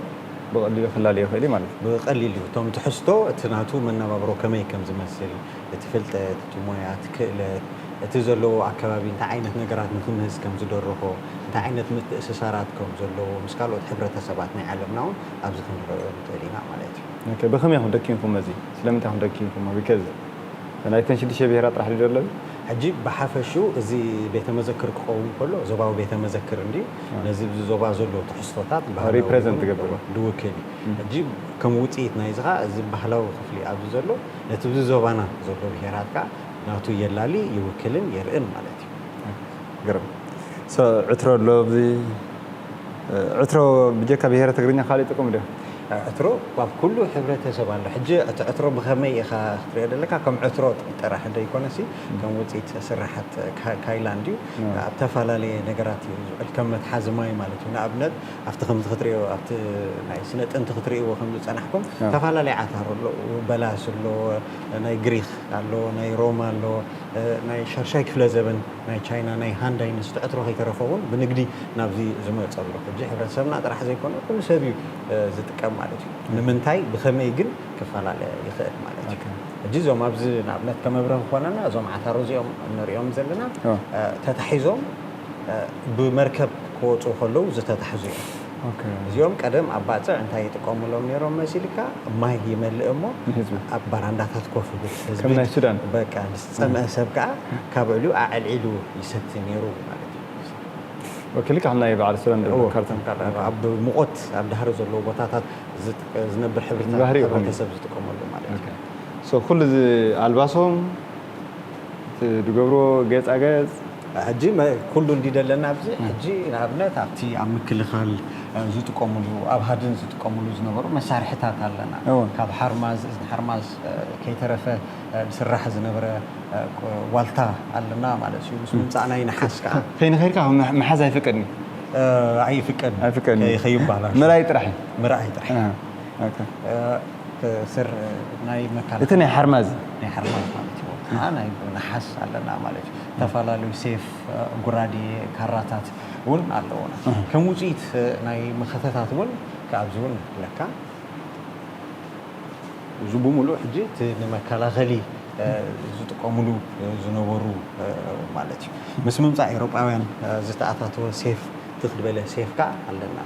ብቐሊሉ ክላሊ ይኽእል እዩ ማለት እዩ። ብቐሊል እዩ። እቶም ትሕዝቶ እቲ ናቱ መነባብሮ ከመይ ከም ዝመስል እቲ ፍልጠት፣ እቲ ሞያ፣ እቲ ክእለት፣ እቲ ዘለዎ ኣከባቢ እንታይ ዓይነት ነገራት ንክምህዝ ከም ዝደረኾ፣ እንታይ ዓይነት ምትእስሳራት ከም ዘለዎ ምስ ካልኦት ሕብረተሰባት ናይ ዓለምና እውን ኣብዚ ክንረኦ ንኽእል ኢና ማለት እዩ። ኦኬ፣ ብኸመይ ኢኹም ደኪምኩም ነዚ? ስለምንታይ ኢኹም ደኪምኩም? ቢከዝ ናይተን ሽዱሽተ ብሄራት ጥራሕ ድዩ ዘሎ? ሕጂ ብሓፈሽኡ እዚ ቤተ መዘክር ክኸውን ከሎ ዞባዊ ቤተ መዘክር እንድዩ ነዚ ኣብዚ ዞባ ዘሎ ትሕዝቶታት ባህላዊ ሪፕሬዘንት ይኹን ትገብር። ዝውክል እዩ። ሕጂ ከም ውፅኢት ናይዚ ኸዓ እዚ ባህላዊ ክፍሊ ኣብዚ ዘሎ ነቲ ኣብዚ ዞባና ዘሎ ብሄራት ከዓ ናቱ የላሊ ይውክልን የርእን ማለት እዩ። ግርም። ሶ ዕትሮ ኣሎ ኣብዚ ዕትሮ ብጀካ ብሄረ ትግርኛ ካልእ ይጥቀሙ ድዮም? ዕትሮ ኣብ ኩሉ ሕብረተሰብ ኣሎ። ሕጂ እቲ ዕትሮ ብኸመይ ኢኻ ክትሪኦ ዘለካ? ከም ዕትሮ ጥራሕ ዘይኮነሲ ከም ውፅኢት ስራሓት ካ- ካይላንድ እዩ። ኣብ ተፈላለየ ነገራት እዩ ዝውዕል፣ ከም መትሓዚ ማይ ማለት እዩ። ንኣብነት ኣብቲ ከምዚ ክትሪኦ ኣብቲ ናይ ስነ ጥንቲ ክትሪእዎ ከም ዝፀናሕኩም ተፈላለየ ዓታር ኣሎ፣ በላስ ኣሎ፣ ናይ ግሪክ ኣሎ፣ ናይ ሮማ ኣሎ፣ ናይ ሻድሻይ ክፍለ ዘበን ናይ ቻይና ናይ ሃን ዳይነስቲ ዕትሮ ከይተረፈ እውን ብንግዲ ናብዚ ዝመፀ ኣሎ። ሕጂ ሕብረተሰብና ጥራሕ ዘይኮነ ኩሉ ሰብ እዩ ዝጥቀም ማለት እዩ። ንምንታይ ብኸመይ ግን ክፈላለ ይኽእል ማለት እዩ። ሕጂ እዞም ኣብዚ ንኣብነት ከመብርህ ክኾነና እዞም ዓታሮ እዚኦም እንሪኦም ዘለና ተታሒዞም ብመርከብ ክወፁ ከለዉ ዝተታሕዙ እዮም። እዚኦም ቀደም ኣብ ባፅዕ እንታይ ይጥቀሙሎም ነይሮም መሲልካ? ማይ ይመልእ እሞ ንህዝቢ። ኣብ ባራንዳታት ኮፍ ይብል ህዝቢ ከም ናይ ሱዳን። በቃ ዝፀምአ ሰብ ከዓ ካብ ልዕሊኡ ኣዕልዒሉ ይሰቲ ነይሩ ማለት እዩ። ወኪል ካብ ናይ በዓል ሱዳን ዘሎ እዎ፣ ካርታ። ከም ካልእ ኣብ ሙቆት ኣብ ዳህሪ ዘለዎ ቦታታት ዝጥ- ዝነብር ሕብርታ- ባህሪኡ ከመይ? ሕብረተሰብ ዝጥቀመሉ ማለት እዩ። ሶ ኩሉ እዚ ኣልባሶም እቲ ዝገብሮ ጌፃጌፅ ሕጂ መ- ኩሉ እንዲ ደለና ኣብዚ ሕጂ ንኣብነት ኣብቲ ኣብ ምክልኻል እ፣ ዝጥቀሙሉ ኣብ ሃድን ዝጥቀሙሉ ዝነበሩ መሳርሕታት ኣለና። እወ። ካብ ሓርማዝ እዝኒ ሓርማዝ እ፣ ከይተረፈ እ፣ ዝስራሕ ዝነበረ እ፣ ቁ- ዋልታ ኣለና ማለት እዩ። ምስ ምምፃእ ናይ ነሓስ ከዓ ከይንኸይድካ ምሕ- ምሓዝ ኣይፍቀድን እ፣ ኣይፍቀድን ኣይፍቀድን ከይ- ከይባላሽ ምርኣይ ጥራሕ እዩ ምርኣይ ጥራሕ እ፣ ኦኬ። እ፣ ስር ናይ መካል እቲ ናይ ሓርማዝ ናይ ሓርማዝ ማለት እዩ። ከዓ ናይ ነሓስ ኣለና ማለት እዩ። ዝተፈላለዩ ሴፍ፣ እ፣ ጉራዴ፣ ካራታት እውን ኣለውና። ከም ውፅኢት እ፣ ናይ መኸተታት እውን ኣብዚ እውን ኣለካ። እዚ ብምሉእ ሕጂ እቲ ንመከላኸሊ እ፣ ዝጥቀሙሉ እ፣ ዝነበሩ እ፣ ማለት እዩ። ምስ ምምፃእ ኤውሮጳውያን እ፣ ዝተኣታተወ ሴፍ ትኽ ዝበለ ሴፍ ከዓ ኣለና።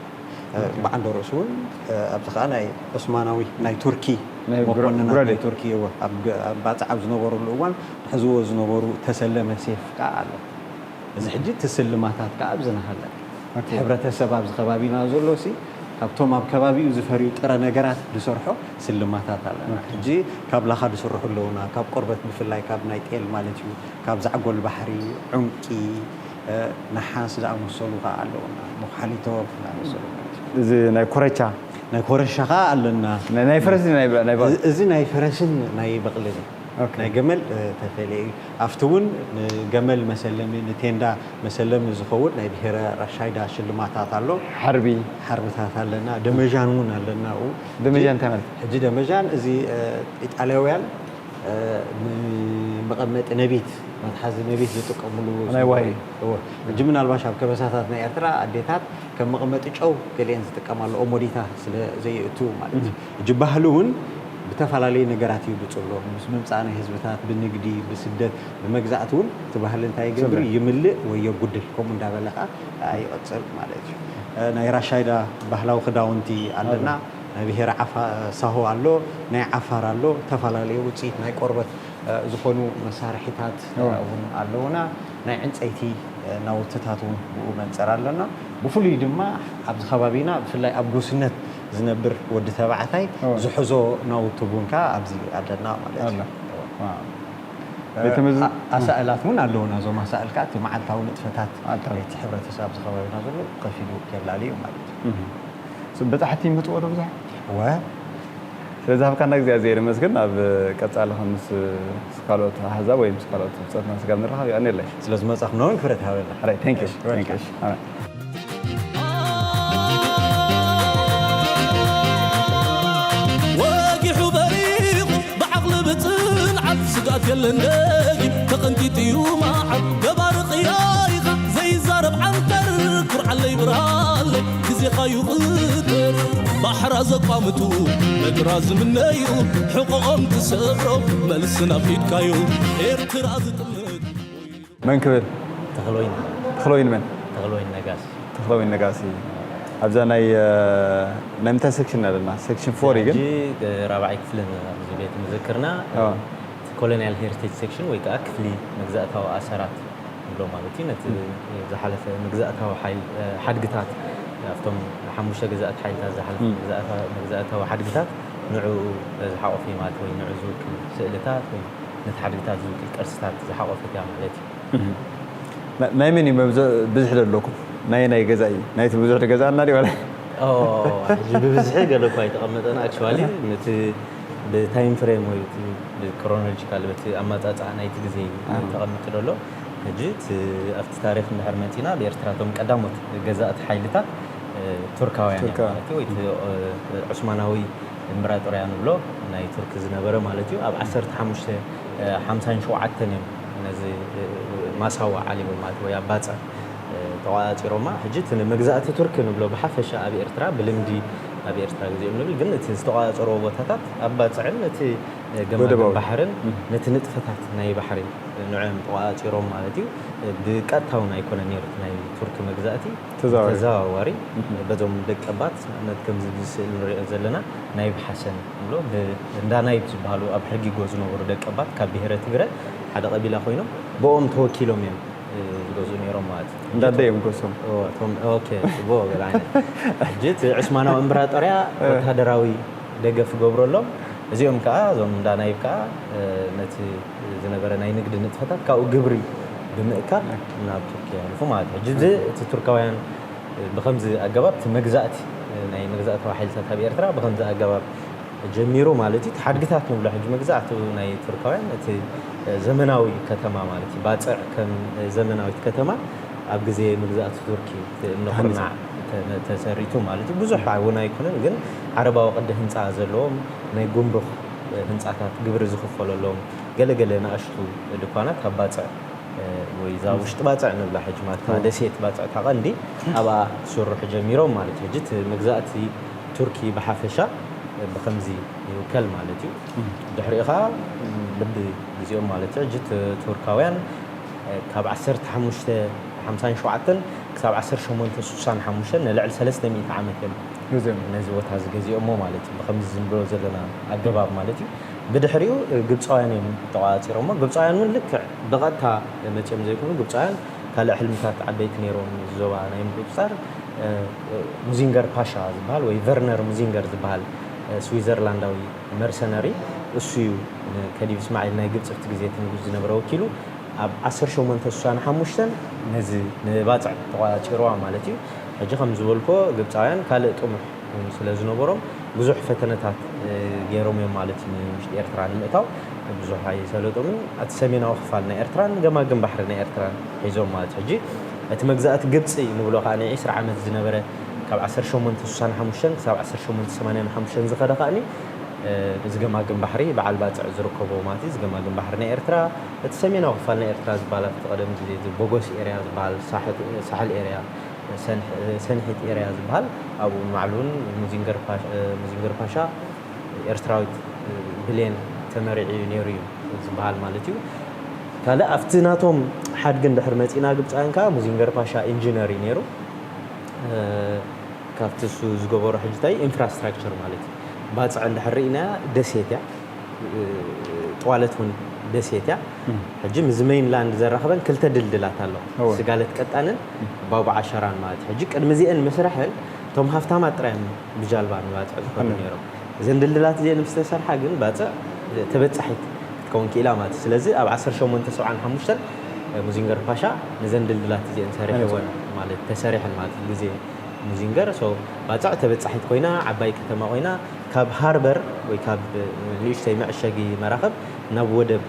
እ፣ ብዓንዶ ርእሱ እውን፣ እ፣ ኣብዚ ከዓ ናይ ዑስማናዊ፣ ናይ ቱርኪ ናይ ብራ-፣ መኮንናት ብራዴ። ናይ ቱርኪ፣ እወ፣ ኣብ ገ-፣ ኣብ ባጽዕ ኣብ ዝነበሩሉ እዋን ሕዝዎ ዝነበሩ ተሰለመ ሴፍ ከዓ ኣሎ። እዚ ሕጂ እቲ ስልማታት ከዓ ኣብዚ ናሃለ። ኦኬ። እቲ ሕብረተሰብ ኣብዚ ከባቢና ዘሎ ሲ ካብቶም ኣብ ከባቢኡ ዝፈርዩ ጥረ ነገራት ዝሰርሖ ስልማታት ኣለና። ኦኬ። ሕጂ ካብ ላኻ ዝስርሑ ኣለውና፣ ካብ ቆርበት ብፍላይ ካብ ናይ ጤል ማለት እዩ፣ ካብ ዛዕጎል ባሕሪ፣ ዑንቂ፣ እ፣ ነሓስ ዝኣመሰሉ ከዓ ኣለውና፣ ሞኻሊቶ ዝኣመሰሉ ማለት እዩ። እዚ ናይ ኮረቻ? ናይ ኮረሻ ከዓ ኣለና። ናይ፣ ናይ ፈረስ ናይ በ-፣ ናይ በ-፣ እዚ፣ እዚ ናይ ፈረስን ናይ በቕልን እዩ። ኦኬ። ናይ ገመል፣ እ፣ ተፈልየ እዩ። ኣብቲ እውን ንገመል መሰለሚ፣ ንቴንዳ መሰለሚ ዝኸውን ናይ ብሔረ ራሻይዳ ሽልማታት ኣሎ። ሓርቢ? ሓርብታት ኣለና። ደመጃን እውን ኣለና። ኣብኡ ደመጃን እንታይ ማለት? ሕጂ ደመጃን እዚ፣ እ፣ ኢጣልያውያን፣ እ፣ ንመቐመጢ ነቢት፣ መትሓዚ ነቢት ዝጥቀምሉ ናይ ዋሂ። እዎ። ሕጂ ምናልባሽ ኣብ ከበሳታት ናይ ኤርትራ ኣዴታት ከም መቐመጢ ጨው ገሊአን ዝጥቀማሉ ኦሞዲታ ስለ ዘየእቱ ማለት እዩ። እህ። ሕጂ ባህሊ እውን ብተፈላለየ ነገራት እዩ ብጽሎ። ምስ ምምጻእ ናይ ህዝብታት፣ ብንግዲ፣ ብስደት፣ ብመግዛእቲ እውን እቲ ባህሊ እንታይ ይገብር? ሰብረ። ይምልእ ወይ የጉድል። ከምኡ እንዳበለ ኸዓ ይቕጽል ማለት እዩ። እ፣ ናይ ራሻይዳ ባህላዊ ክዳውንቲ ኣለና። ኣሎ። ናይ ብሄረ ዓፋ-፣ ሳሆ ኣሎ፣ ናይ ዓፋር ኣሎ፣ ዝተፈላለዩ ውጽኢት ናይ ቆርበት፣ እ፣ ዝኾኑ መሳርሒታት፣ እ፣ እዎ። እውን ኣለውና። ናይ ዕንጸይቲ፣ እ፣ ናውትታት እውን ብኡ መንጸር ኣለና። ብፍሉይ ድማ ኣብዚ ከባቢና ብፍላይ ኣብ ጉስነት ዝነብር ወዲ ተባዕታይ እዎ። ዝሕዞ ናውቲ እውን ከዓ ኣብዚ ኣለና ማለት እዩ። ኣሎ። ዋው። እ፣ ቤተ መዝ-፣ ኣ-፣ ኣሳእላት እውን ኣለውና። እዞም ኣሳእል ከዓ እቲ መዓልታዊ ንጥፈታት መዓልታዊ። እቲ ሕብረተሰብ ኣብዚ ከባቢና ዘሎ ብኸፊሉ የላልዩ ማለት እዩ። እህ። ስ-፣ በጻሕቲ ይመጽዎ ዶ ብዙሕ? እወ። ስለ ዝሃብካና ግዜ ኣዝየ የመስግን። ኣብ ቀጻሊ ከም ምስ፣ ምስ ካልኦት ኣህዛብ ወይ ምስ ካልኦት ብጾትና ስጋብ ንራኸብ የቐንየለይ። ስለ ዝመጻኹም እውን ክብረት ይሃበልና። Alright, thank you. እሺ፣ Thank you. Welcome. Alright. ወጊሑ በሪቑ ብዓቕሊ ብጽንዓት ስግኣት የለን ደጊም ተቐንጢጡ እዩ መዓር ገባሪ ቅያይኻ ዘይዛረብ ዓንተር ኩርዓለይ ብርሃለይ ግዜኻ ይቕደር ባሕራ ዘቋምቱ ምድራ ዝምነዩ ሕቖኦም ትሰብሮ መልሲ ናብ ኢድካዩ ኤርትራ ዝጥምት መን ክብል? ተኽለወይኒ። ተኽለወይኒ መን? ተኽለወይኒ ነጋሲ። ተኽለወይኒ ነጋሲ። ኣብዛ ናይ፣ እ፣ ናይ ምንታይ ሴክሽን ኣለና? ሴክሽን ፎር እዩ ግን? ሕጂ ራብዓይ ክፍሊ ኣብዚ ቤት ምዝክርና፣ ኦ። እቲ ኮሎኒያል ሄሪቴጅ ሴክሽን ወይ ከዓ ክፍሊ መግዛእታዊ ኣሰራት ንብሎ ማለት እዩ። ነቲ እም። ዝሓለፈ መግዛእታዊ ሓይል-፣ እ፣ ሓድግታት፣ ኣብቶም ሓሙሽተ ገዛእቲ ሓይልታት ዝሓለፈ እም። መግዛእታ-፣ መግዛእታዊ ሓድግታት ንዕኡ ዝሓቖፈ እዩ ማለት ወይ ንዕኡ ዝውክል ስእልታት ወይ ነቲ ሓድግታት ዝውክል ቅርስታት ዝሓቖፈት እያ ማለት እዩ። እህ። ና-፣ ናይ መን እዩ መብዝ-፣ ብዝሒ ዘለኩም? ናይ ናይ ገዛ እዩ? ናይቲ ብዙሕ ገዛ እና ዲዩ ዋላ? ኦ፣ ሕጂ ብብዝሒ ገለ እኳ ኣይተቐመጠን። ኣክቹዋሊ፣ ነቲ ብታይም ፍሬም ወይ እቲ ብክሮኖሎጂካል፣ በቲ ኣመጻጽኣ ናይቲ ግዜ እዩ ኣዎ። ተቐሚጡ ዘሎ። ሕጂ እቲ ኣብቲ ታሪኽ እንድሕር መጺና፣ ኣብ ኤርትራ እቶም ቀዳሞት ገዛእቲ ሓይልታት፣ እ፣ ቱርካውያን እዮም ቱርካውያን። ማለት እዩ። ወይ እቲ፣ እ፣ ዑስማናዊ እምበራጦርያ ንብሎ ናይ ቱርኪ ዝነበረ ማለት እዩ። ኣብ ዓሰርተ ሓሙሽተ ሓምሳን ሸውዓተን እዮም ነዚ ማሳዋ ዓሊሞም ማለት ወይ ኣብ ባጽዕ ተቋጻጺሮማ። ሕጂ እቲ ንመግዛእቲ ቱርኪ ንብሎ ብሓፈሻ ኣብ ኤርትራ ብልምዲ ኣብ ኤርትራ ግዜኦም ንብል፣ ግን እቲ ዝተቋጻጸርዎ ቦታታት ኣብ ባጽዕን እቲ ገማግም ወደባዊ። ባሕርን እም። ነቲ ንጥፈታት ናይ ባሕሪ ንዕኦም ተቋጻጺሮም ማለት እዩ። ብቀጥታ እውን ኣይኮነን ነይሩ እቲ ናይ ቱርኪ መግዛእቲ። ተዘዋዋሪ። ተዘዋዋሪ እህ። በዞም ደቀባት ንኣብነት ከምዚ ኣብዚ ስእሊ ንሪኦ ዘለና ናይብ ሓሰን ንብሎ፣ ብ-፣ እንዳ ናይብ ዝበሃሉ ኣብ ሕርጊጎ ዝነበሩ ደቀባት ካብ ብሄረ ትግረ ሓደ ቀቢላ ኮይኖም ብኦም ተወኪሎም እዮም፣ እ፣ ዝገዝኡ ነይሮም ማለት እዩ። እንዳ ኣደ እዮም ጎሶም። ኦ፣ እቶም፣ ኦኬ፣ ጽቡቕ ገለ ዓይነት። ሕጂ እቲ ዕስማናዊ እምበራጦርያ እ። ወታደራዊ ደገፍ ይገብረሎም። እዚኦም ከኣ፣ እዞም እንዳ ናይብ ከኣ፣ እ፣ ነቲ ዝነበረ ናይ ንግዲ ንጥፈታት ካብኡ ግብሪ ብምእካብ ናብ ቱርኪ የሕልፉ ማለት እዩ። ሕጂ እዚ እቲ ቱርካውያን ብኸምዚ ኣገባብ እቲ መግዛእቲ፣ ናይ መግዛእታዊ ሓይልታት ኣብ ኤርትራ ብኸምዚ ኣገባብ ጀሚሩ ማለት እዩ። እቲ ሓድግታት ንብሎ ሕጂ መግዛእቲ ናይ ቱርካውያን እቲ ዘመናዊ ከተማ ማለት እዩ። ባጽዕ ከም ዘመናዊት ከተማ ኣብ ግዜ መግዛእቲ ቱርኪ እቲ እምኒ ተሃኒጹ። ኩርናዕ ተ-፣ ተሰሪቱ ማለት እዩ። ብዙሕ እውን ኣይኮነን፣ ግን ዓረባዊ ቅዲ ህንጻ ዘለዎም ናይ ጉምሩክ ህንጻታት ግብሪ ዝኽፈለሎም ገለገለ ንኣሽቱ ድኳናት ኣብ ባጽዕ፣ እ፣ ወይ እዛ ውሽጢ ባጽዕ ንብላ ሕጂ ማለት እታ እዎ። ደሴት ባጽዕ እታ ቀንዲ ኣብኣ ክስርሑ ጀሚሮም ማለት እዩ። ሕጂ እቲ መግዛእቲ ቱርኪ ብሓፈሻ፣ እ፣ ብኸምዚ ይውከል ማለት እዩ። እም። ድሕሪኡ ኸኣ፣ እ፣ ልቢ ግዜኦም ማለት እዩ። ሕጂ እቲ ቱርካውያን፣ እ፣ ካብ ዓሰርተ ሓሙሽተ ሓምሳን ሸውዓተን ክሳብ ዓሰርተ ሸሞንተ ስሳን ሓሙሽተን ንልዕሊ ሰለስተ ሚእቲ ዓመት እዮም ነዚ ቦታ እዚ ገዚኦሞ ማለት እዩ። ብኸምዚ ዝንብሮ ዘለና ኣገባብ ማለት እዩ። ብድሕሪኡ ግብፃውያን እዮም ተቋፂሮሞ። ግብፃውያን እውን ልክዕ ብቐጥታ መፂኦም ዘይኮኑ፣ ግብፃውያን ካልእ ሕልምታት ዓበይቲ ነይሮም፣ እዚ ዞባ ናይ ምቁፅፃር። ሙዚንገር ፓሻ ዝበሃል ወይ ቨርነር ሙዚንገር ዝበሃል ስዊዘርላንዳዊ መርሰነሪ፣ እሱ እዩ ንከሊፍ እስማዒል ናይ ግብፂ ኣብቲ ግዜ እቲ ንጉስ ዝነበረ ወኪሉ። ኣብ ዓሰርተ ሸሞንተ ስሳን ሓሙሽተን ነዚ ንባፅዕ ተቋፂርዋ ማለት እዩ። ሕጂ ከም ዝበልኮ ግብፃውያን ካልእ ጥሙሕ ስለ ዝነበሮም ብዙሕ ፈተነታት ገይሮም እዮም ማለት እዩ። ንውሽጢ ኤርትራ ንምእታው ብዙሕ ኣይሰለጦምን። እቲ ሰሜናዊ ክፋል ናይ ኤርትራን ገማግም ባሕሪ ናይ ኤርትራን ሒዞም ማለት እዩ። ሕጂ እቲ መግዛእቲ ግብፂ ንብሎ ከዓ ናይ ዕስራ ዓመት ዝነበረ፣ ካብ ዓሰርተ ሸሞንተ ስሳን ሓሙሽተን ክሳብ ዓሰርተ ሸሞንተ ሰማንያን ሓሙሽተን ዝኸደ ከዓኒ እዚ ገማግም ባሕሪ በዓል ባፅዕ ዝርከቦ ማለት እዩ። እዚ ገማግም ባሕሪ ናይ ኤርትራ፣ እቲ ሰሜናዊ ክፋል ናይ ኤርትራ ዝበሃል ኣብቲ ቀደም ግዜ እዚ ቦጎስ ኤርያ ዝበሃል፣ ሳሕት-፣ ሳሕል ኤርያ፣ ሰንሕ-፣ ሰንሒት ኤርያ ዝበሃል፣ ኣብኡ ንባዕሉ እውን ሙዚንገር ፓሽ-፣ ሙዚንገር ፓሻ ኤርትራዊት ብሌን ተመሪዑ እዩ ነይሩ እዩ ዝበሃል ማለት እዩ። ካልእ ኣብቲ ናቶም ሓድጊ እንድሕር መፂና ግብፃውያን ከዓ ሙዚንገር ፓሻ ኢንጂነር እዩ ነይሩ። ካብቲ እሱ ዝገበሮ ሕጂ እንታይ ኢንፍራስትራክቸር ማለት እዩ። ባፅዕ እንድሕር ርኢናያ ደሴት እያ። ጥዋለት እውን ደሴት እያ። ሕጂ ምስ ሜይንላንድ ዘራኽበን ክልተ ድልድላት ኣለዋ። ስጋለት ቀጣንን ባቡዕ ዓሸራን ማለት እዩ። ሕጂ ቅድሚ እዚአን ምስራሐን እቶም ሃፍታማት ጥራይ እዮም ብጃልባ ንባፅዕ ዝኸዱ ነይሮም። እዘን ድልድላት እዚአን ምስ ተሰርሓ ግን ባፅዕ ተበፃሒት ክትከውን ክኢላ ማለት እዩ። ስለዚ ኣብ ዓሰርተ ሸሞንተ ሰብዓን ሓሙሽተን ሙዚንገር ፓሻ ነዘን ድልድላት እዚአን ሰሪሕወን ማለት ተሰሪሐን ማለት እዩ። ግዜ ሙዚንገር ሶ ባፅዕ ተበፃሒት ኮይና፣ ዓባይ ከተማ ኮይና፣ ካብ ሃርበር ወይ ካብ ንእሽተይ መዕሸጊ መራኽብ ናብ ወደብ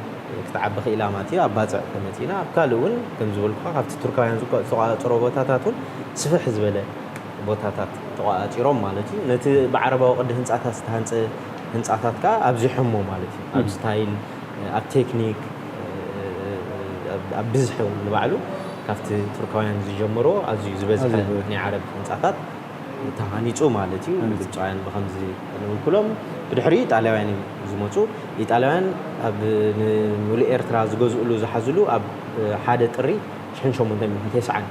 ክትዓቢ ክኢላ ማለት እዩ። ኣብ ባፅዕ ተመፂና፣ ኣብ ካልእ እውን ከም ዝበልኩኻ ካብቲ ቱርካውያን ዝቆ-፣ ዝተቋፀሮ ቦታታት እውን ስፍሕ ዝበለ ቦታታት ተቋፂሮም ማለት እዩ። ነቲ ብዓረባዊ ቅዲ ህንፃታት ዝተሃንፀ ህንፃታት ከዓ ኣብዚሖሞ ማለት እዩ። ኣብ ስታይል፣ ኣብ ቴክኒክ፣ ኣብ፣ ኣብ ብዝሒ እውን ንባዕሉ ካብቲ ቱርካውያን ዝጀመሮ ኣዝዩ ዝበዝሐ ናይ ዓረብ ህንፃታት ተሃኒፁ ማለት እዩ። ግብፃውያን ብኸምዚ ንውክሎም። ብድሕሪኡ ኢጣልያውያን እዮም ዝመፁ። ኢጣልያውያን ኣብ፣ ንምሉእ ኤርትራ ዝገዝእሉ ዝሓዝሉ ኣብ ሓደ ጥሪ ሽሕን ሸሞንተ ሚእትን ተስዓን፣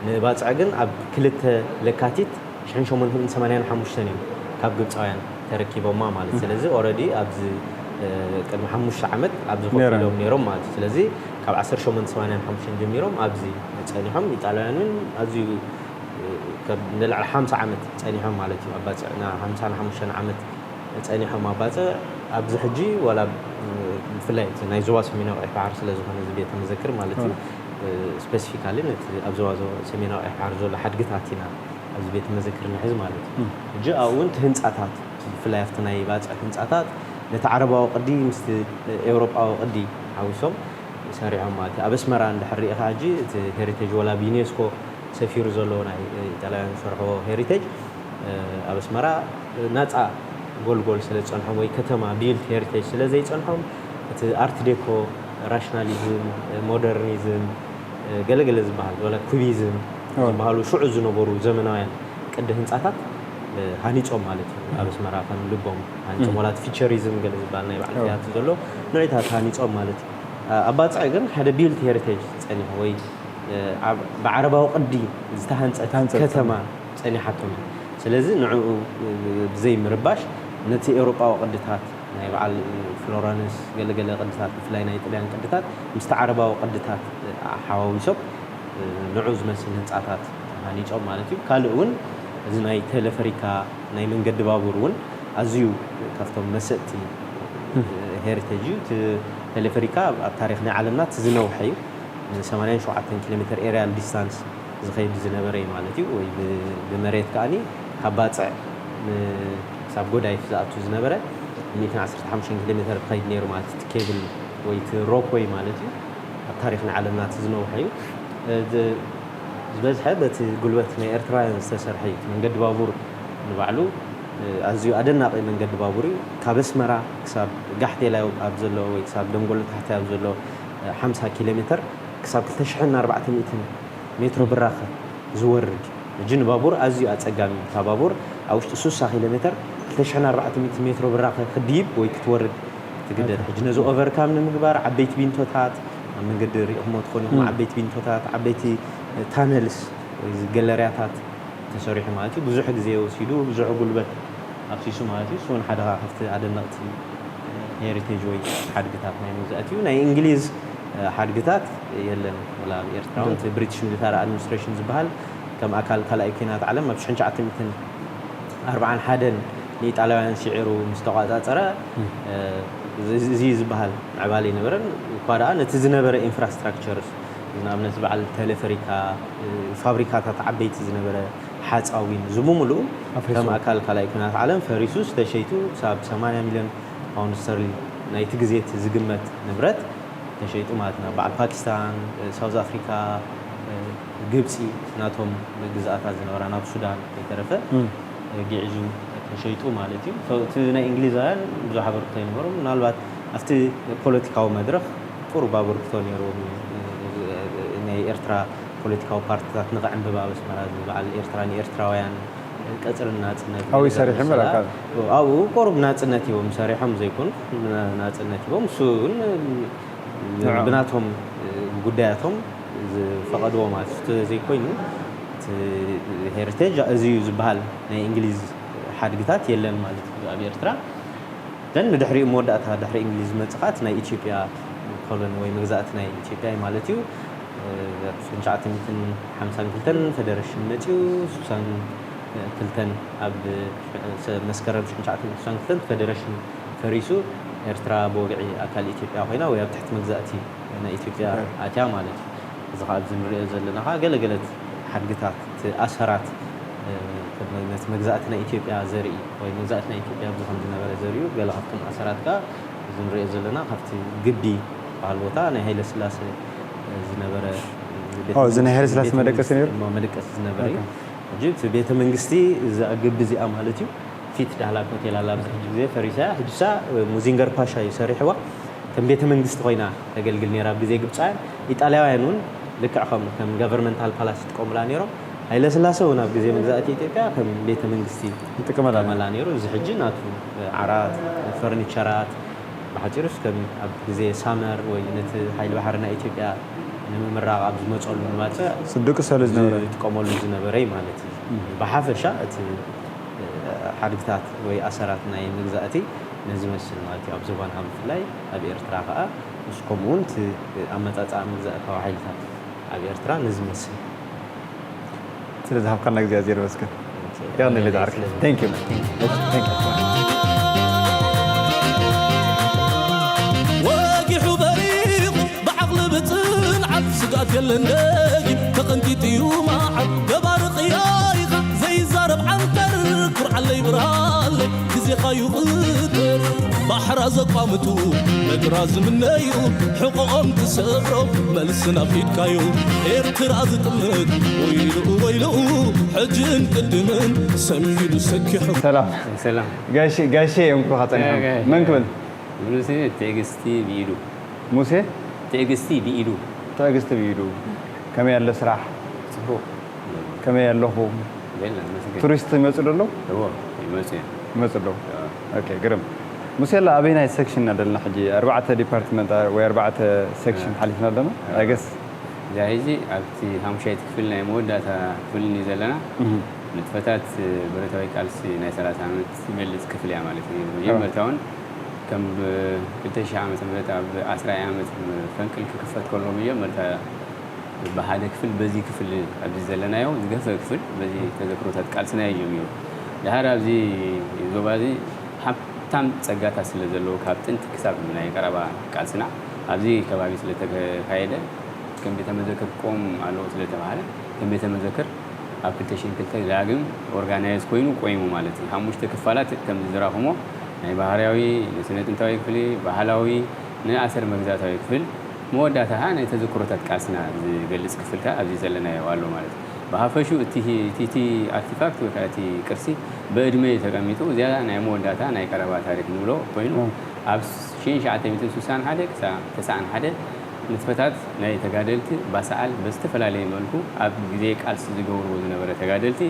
ንባፅዕ ግን ኣብ ክልተ ለካቲት ሽሕን ሸሞንተ ሚእትን ሰማንያን ሓሙሽተን እዮም ካብ ግብፃውያን ተረኪቦማ ማለት። ስለዚ ኦረዲ ኣብዚ፣ እ፣ ቅድሚ ሓሙሽተ ዓመት ኣብዚ ኮፍ ኢሎም ነይሮም ማለት እዩ። ስለዚ ካብ ዓሰርተ ሸሞንተ ሰማንያን ሓሙሽተን ጀሚሮም ኣብዚ ፀኒሖም፣ ኢጣልያውያን እውን ኣዝዩ፣ እ፣ ካብ ንልዕሊ ሓምሳ ዓመት ፀኒሖም ማለት እዩ። ኣብ ባፅዕ ና ሓምሳን ሓሙሽተን ዓመት ፀኒሖም ኣብ ባፅዕ። ኣብዚ ሕጂ ዋላ፣ እ፣ ብፍላይ እቲ ናይ ዞባ ሰሜናዊ ቀይሕ ባሕሪ ስለ ዝኾነ እዚ ቤተ መዘክር ማለት እዩ፣ እ፣ ስፔሲፊካሊ ነቲ ኣብ ዞባ ዞ-፣ ሰሜናዊ ቀይሕ ባሕሪ ዘሎ ሓድግታት ኢና ኣብዚ ቤተ መዘክር ንሕዝ ማለት እዩ። ሕጂ ኣብኡ እውን እቲ ህንፃታት፣ ብፍላይ ኣብቲ ናይ ባፅዕ ህንፃታት ነቲ ዓረባዊ ቅዲ ምስቲ ኤውሮጳዊ ቅዲ ሓዊሶም ሰሪሖም ማለት እዩ። ኣብ ኣስመራ እንድሕር ርኢኻ ሕጂ እቲ ሄሪቴጅ ዋላ ብዩኔስኮ ሰፊሩ ዘሎ ናይ ኢጣልያውያን ዝሰርሕዎ ሄሪቴጅ፣ እ፣ ኣብ ኣስመራ ናፃ ጎልጎል ስለ ዝፀንሖም ወይ ከተማ ቢልድ ሄሪቴጅ ስለ ዘይፀንሖም፣ እቲ ኣርት ዴኮ፣ ራሽናሊዝም፣ ሞደርኒዝም፣ ገለገለ ዝበሃል፣ ወላ ኩቢዝም ዝበሃሉ ሽዑ ዝነበሩ ዘመናውያን ቅዲ ህንፃታት ሃኒፆም ማለት እዩ። ኣብ ኣስመራ ከም ልቦም ሃኒፆም፣ ወላ እቲ ፊቸሪዝም ገለ ዝበሃል ናይ በዓል ቲያትር ዘሎ ንዕታት ሃኒፆም ማለት እዩ። ኣብ ባፅዕ ግን ሓደ ቢልድ ሄሪቴጅ ፀኒሑ ወይ፣ እ፣ ኣብ፣ ብዓረባዊ ቅዲ ዝተሃንፀት ዝተሃንፀት ከተማ ፀኒሓቶም። ስለዚ ንዕኡ፣ እ፣ ብዘይ ምርባሽ ነቲ ኤውሮጳዊ ቅድታት ናይ በዓል ፍሎረንስ ገለገለ ቅድታት፣ ብፍላይ ናይ ጥልያን ቅድታት ምስቲ ዓረባዊ ቅድታት፣ እ፣ ሓዋዊሶም፣ እ፣ ንዑ ዝመስል ህንፃታት ሃኒፆም ማለት እዩ። ካልእ እውን እዚ ናይ ቴሌፈሪካ ናይ መንገዲ ባቡር እውን ኣዝዩ ካብቶም መሰጥቲ፣ እ፣ ሄሪቴጅ እዩ። እቲ ቴሌፈሪካ ኣብ፣ ኣብ ታሪኽ ናይ ዓለምና እቲ ዝነውሐ እዩ። ን ሰማንያን ሸውዓተን ኪሎ ሜትር ኤሪያል ዲስታንስ ዝኸይድ ዝነበረ እዩ ማለት እዩ። ወይ ብ-፣ ብመሬት ከኣኒ ካብ ባፅዕ ን-፣ ክሳብ ጎዳይፍ ዝኣቱ ዝነበረ ሚእትን ዓሰርተ ሓሙሽተን ኪሎ ሜትር ክኸይድ ነይሩ ማለት እዩ። እቲ ኬብል ወይ እቲ ሮፕ ወይ ማለት እዩ። ኣብ ታሪኽ ንዓለምና እቲ ዝነውሐ እዩ። እ፣ ዝ-፣ ዝበዝሐ በቲ ጉልበት ናይ ኤርትራውያን ዝተሰርሐ እዩ። እቲ መንገዲ ባቡር ንባዕሉ፣ እ፣ ኣዝዩ ኣደናቒ መንገዲ ባቡር እዩ። ካብ ኣስመራ ክሳብ ጋሕቴላይ ኣብ ዘሎ ወይ ክሳብ ደንጎሎ ታሕታይ ኣብ ዘሎ፣ እ፣ ሓምሳ ኪሎ ሜትር ክሳብ ክልተ ሽሕን ኣርባዕተ ሚእትን ሜትሮ ብራኸ ዝወርድ። ሕጂ ንባቡር ኣዝዩ ኣጸጋሚ እዩ። እታ ባቡር ኣብ ውሽጢ ሱሳ ኪሎ ሜትር ክልተ ሽሕን ኣርባዕተ ሚእትን ሜትሮ ብራኸ ክድይብ ወይ ክትወርድ ትግደድ። ሕጂ ነዚ ኦቨርካም ንምግባር ዓበይቲ ቢንቶታት፣ ኣብ መንገዲ ርኢኹሞ ትኾኑ ኢኹም፣ ዓበይቲ ቢንቶታት፣ ዓበይቲ፣ እ፣ ታነልስ እዚ ገለርያታት ተሰሪሑ ማለት እዩ። ብዙሕ ግዜ ወሲዱ፣ ብዙሕ ጉልበት ኣፍሲሱ ማለት እዩ። እሱ እውን ሓደ ካብቲ ኣደነቕቲ ሄሪቴጅ ወይ ሓድግታት ናይ መግዛእቲ እዩ። ናይ እንግሊዝ ሓድግታት የለን፣ ወላ ኣብ ኤርትራ እውን እቲ ብሪቲሽ ሚሊታሪ ኣድሚኒስትሬሽን ዝበሃል ከም ኣካል ካልኣይ ኲናት ዓለም ኣብ ሽሕን ትሽዓተ ሚእትን ኣርብዓን ሓደን ንኢጣልያውያን ስዒሩ ምስ ተቋጻጸረ፣ እዚ ዝበሃል ምዕባለ ኣይነበረን። እኳ ደኣ ነቲ ዝነበረ ኢንፍራስትራክቸርስ፣ ንኣብነት በዓል ቴሌፈሪካ፣ ፋብሪካታት ዓበይቲ ዝነበረ ሓፃዊን፣ እዚ ብምሉኡ ከም ኣካል ካልኣይ ኩናት ዓለም ፈሪሱስ ተሸይጡ ክሳብ ሰማንያ ሚልዮን ፓውንድ ስተርሊን ናይቲ ግዜ እቲ ዝግመት ንብረት ተሸይጡ ማለት ኢና። በዓል ፓኪስታን፣ ሳውዝ ኣፍሪካ፣ ግብፂ ናቶም ግዝኣታት ዝነበራ ናብ ሱዳን ከይተረፈ ግዒዙ ተሸይጡ ማለት እዩ። እቲ ናይ እንግሊዛውያን ብዙሕ ኣበርክቶ ኣይነበሮም። ምናልባት ኣብቲ ፖለቲካዊ መድረኽ ቁሩብ ኣበርክቶ ነይርዎም እዩ። ናይ ኤርትራ ፖለቲካዊ ፓርቲታት ንኽዕንብብ ኣብ ኣስመራ፣ በዓል ኤርትራ ንኤርትራውያን፣ ቀጽሪ ናጽነት፣ ኣብኡ ገለ ይሰርሑ ገለ እምበር ዝመሰላ፣ ኣብኡ ቁሩብ ናጽነት ሂቦም ሰሪሖም ዘይኮኑ፣ ናጽነት ሂቦም። እሱ እውን ንዕኦም። ብናቶም ጉዳያቶም ዝፈቐድዎ ማለት እዩ። እቲ ዘይኮይኑ፣ እቲ ሄሪቴጅ እዚ እዩ ዝበሃል ናይ እንግሊዝ ሓድግታት የለን ማለት እዩ ኣብ ኤርትራ። ዘን ብድሕሪኡ መወዳእታ ድሕሪ እንግሊዝ ዝመጽእ ከኣ እቲ ናይ ኢትዮጵያ ኮሎኒ ወይ መግዛእቲ ናይ ኢትዮጵያ እዩ ማለት እዩ። ኣብ ሽሕን ትሽዓተ ሚእትን ሓምሳን ክልተን ፈደረሽን መጺኡ፣ ስሳን ክልተን ኣብ ሰ-፣ መስከረም ሽሕን ትሽዓተ ሚእትን ስሳን ክልተን ፈደረሽን ፈሪሱ፣ ኤርትራ ብወግዒ ኣካል ኢትዮጵያ ኮይና ወይ ኣብ ትሕቲ መግዛእቲ ናይ ኢትዮጵያ ኢትዮጵያ። ኣትያ ማለት እዩ። እዚ ከኣ ኣብዚ ንሪኦ ዘለና ከኣ ገለገለ ሓድግታት፣ እቲ ኣሰራት፣ እ፣ ነቲ መግዛእቲ ናይ ኢትዮጵያ ዘርኢ ወይ መግዛእቲ ናይ ኢትዮጵያ ኣብዚ ከም ዝነበረ ዘርእዩ ገለ ካብቶም ኣሰራት ከኣ እዚ ንሪኦ ዘለና ካብቲ ግቢ ዝበሃል ቦታ ናይ ሃይለ ስላሴ፣ እ፣ ዝነበረ ቤተ ኦ፣ እዚ ናይ ሃይለ ስላሴ ቤተ መደቀሲ መንግስቲ ነይሩ? እሞ መደቀሲ ዝነበረ እዩ። ኦኬ። ሕጂ እቲ ቤተ መንግስቲ እዛ ግቢ እዚኣ ማለት እዩ ፊት ዳህላክ ሆቴል ኣላ ኣብዚ ሕጂ ግዜ ፈሪሳ እያ። ሕጂ እሳ ሙዚንገር ፓሻ እዩ ሰሪሕዋ። ከም ቤተ መንግስቲ ኮይና ተገልግል ነይራ ኣብ ግዜ ግብፃውያን። ኢጣልያውያን እውን ልክዕ ከምኡ ከም ገቨርንመንታል ፓላስ ይጥቀሙላ ነይሮም። ሃይለ ስላሴ እውን ኣብ ግዜ መግዛእቲ ኢትዮጵያ ከም ቤተ መንግስቲ ይጥቀመላ ይጥቀመላ ነይሩ። እዚ ሕጂ ናቱ ዓራት፣ ፈርኒቸራት፣ ብሓጺሩስ ከም ኣብ ግዜ ሳመር ወይ ነቲ ሓይሊ ባሕሪ ናይ ኢትዮጵያ ንምምራቕ ኣብ ዝመጸሉ ንባጽዕ ዝድቅሰሉ ዝነበረ። ዝጥቀመሉ ዝነበረ እዩ ማለት እዩ። እም። ብሓፈሻ እቲ፣ እ፣ ሓድግታት ወይ ኣሰራት ናይ መግዛእቲ ነዚ መስል ማለት እዩ። ኣብ ዞባና ብፍላይ ኣብ ኤርትራ ከኣ ምስ ከምኡ እውን እቲ ኣመጻጽኣ መግዛእታዊ ሓይልታት ኣብ ኤርትራ ነዚ መስል። ስለ ዝሃብካና ግዜ ኣዝየ የመስግን። የቐንየለይ ዳዕርክ። Thank you። Thank you። ወጊሑ በሪቑ ብዓቕሊ ብጽንዓት ስግኣት የለን ደጊም ተቐንጢጡ እዩ መዓት ገባሪ ቅያይኻ ዘይዛረብ ዓንተር ኩርዓለይ ብርሃለይ ግዜኻ ይቕትር ባሕራ ዘቋምቱ ምድራ ዝምነዩ ሕቆኦም ትሰብሮ መልሲ ናብ ኢድካዩ ኤርትራ ዝጥምት ወይልኡ ወይልኡ ሕጅን ቅድምን ሰሚሉ ሰኪሑ ሰላም ሰላም ጋሼ ጋሼ እዮም ክብሉኻ ጸኒሖም። ጋሼ። መን ክብል? ሙሴ ትዕግስቲ ብኢዱ። ሙሴ ትዕግስቲ ብኢዱ። ትዕግስቲ ብኢዱ። ከመይ ኣሎ ስራሕ? ጽቡቕ። ከመይ ኣለኹም? ቱሪስት ይመጹ ዶ ኣለዉ? እዎ፣ ይመጹ እዮም። ይመጹ ኣለዉ። እዎ። ኦኬ፣ ግርም። ሙሴላ፣ ኣበይናይ ሴክሽን ኢና ዘለና ሕጂ? ኣርባዕተ ዲፓርትመንት ወይ ኣርባዕተ ሴክሽን እዎ። ሓሊፍና ኣለና? እዎ። I guess። እዛ ሕጂ ኣብቲ ሓሙሻይቲ ክፍሊ ናይ መወዳእታ ክፍሊ እዩ ዘለና። እህ። ንጥፈታት ብረታዊ ቃልሲ ናይ ሰላሳ ዓመት ዝገልጽ ክፍሊ እያ ማለት እዩ። እዎ። መጀመርታ እውን ከም ብ-፣ ክልተ ሺሕ ዓመተ ምህረት ኣብ ዓስራይ ዓመት ፈንቅል ክክፈት ከሎ መጀመርታ ብሓደ ክፍል በዚ ክፍል ኣብዚ ዘለናዮ ዝገፈ ክፍል በዚ ተዘክሮታት ቃልስና እዩ ጀሚሩ። ድሓር ኣብዚ ዞባ እዚ ሃብታም ጸጋታት ስለ ዘለዎ ካብ ጥንቲ ክሳብ ናይ ቀረባ ቃልስና ኣብዚ ከባቢ ስለ ተካየደ ከም ቤተ መዘክር ክቆም ኣለዎ ስለ ተባሃለ ከም ቤተ መዘክር ኣብ ክልተ ሽሕን ክልተ ዳግም ኦርጋናይዝ ኮይኑ ቆይሙ ማለት እዩ። ሓሙሽተ ክፋላት ከም ዝዝራኹሞ ናይ ባህርያዊ፣ ንስነ ጥንታዊ ክፍሊ፣ ባህላዊ፣ ንኣሰር መግዛእታዊ ክፍል፣ መወዳእታ ኸዓ ናይ ተዘክሮታት ቃልስና ዝገልጽ ክፍል ከኣ ኣብዚ ዘለናዮ ኣሎ ማለት እዩ። ብሃፈሹ እቲ ሂ-፣ እቲ፣ እቲ ኣርቲፋክት ወይ ከኣ እቲ ቅርሲ ብዕድመ እዩ ተቀሚጡ። እዚኣ ናይ መወዳእታ ናይ ቀረባ ታሪኽ ንብሎ ኮይኑ፣ እም። ኣብ ሽሕን ትሽዓተ ሚእትን ስሳን ሓደ ክሳብ ተስዓን ሓደ ንጥፈታት ናይ ተጋደልቲ ባሰዓል ብዝተፈላለየ መልኩ ኣብ ግዜ ቃልሲ ዝገብርዎ ዝነበረ ተጋደልቲ፣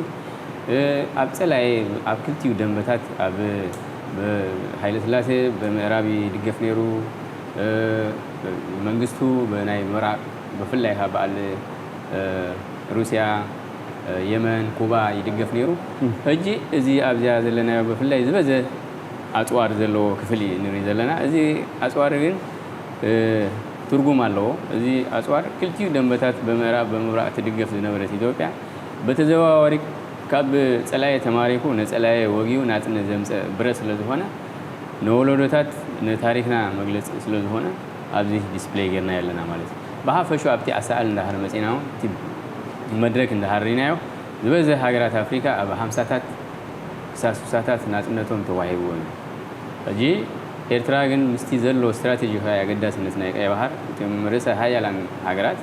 እ፣ ኣብ ጸላኢ ኣብ ክልቲኡ ደንበታት ኣብ፣ ብ-፣ ሃይለስላሴ ብምዕራብ ይድገፍ ነይሩ። እ፣ መንግስቱ ብናይ ምብራቕ ብፍላይ ካብ በዓል፣ እ፣ ሩስያ የመን፣ ኩባ ይድገፍ ነይሩ። ሕጂ እዚ ኣብዚኣ ዘለናዮ ብፍላይ ዝበዘ ኣጽዋር ዘለዎ ክፍል እዩ ንርኢ ዘለና። እዚ ኣጽዋር ግን ትርጉም ኣለዎ። እዚ ኣጽዋር ክልቲኡ ደንበታት ብምዕራብ ብምብራቕ ትድገፍ ዝነበረት ኢትዮጵያ በተዘዋዋሪ ካብ ጸላኤ ተማሪኹ ንጸላኤ ወጊኡ ናጽነት ዘምጸ ብረት ስለ ዝኾነ ንወለዶታት ንታሪኽና መግለጺ ስለ ዝኾነ ኣብዚ ዲስፕሌይ ጌርናዮ ኣለና ማለት እዩ። ብሓፈሹ ኣብቲ ኣሳእል እንዳሃር መጺና እውን እቲ መድረክ እንዳሃር ርኢናዮ ዝበዝሕ ሃገራት ኣፍሪካ ኣብ ሓምሳታት ክሳብ ስሳታት ናጽነቶም ተዋሂብዎም እዩ። ሕጂ ኤርትራ ግን ምስቲ ዘሎ ስትራቴጂካዊ ኣገዳስነት ናይ ቀይ ባሕር እቶም ርእሰ ሃያላን ሃገራት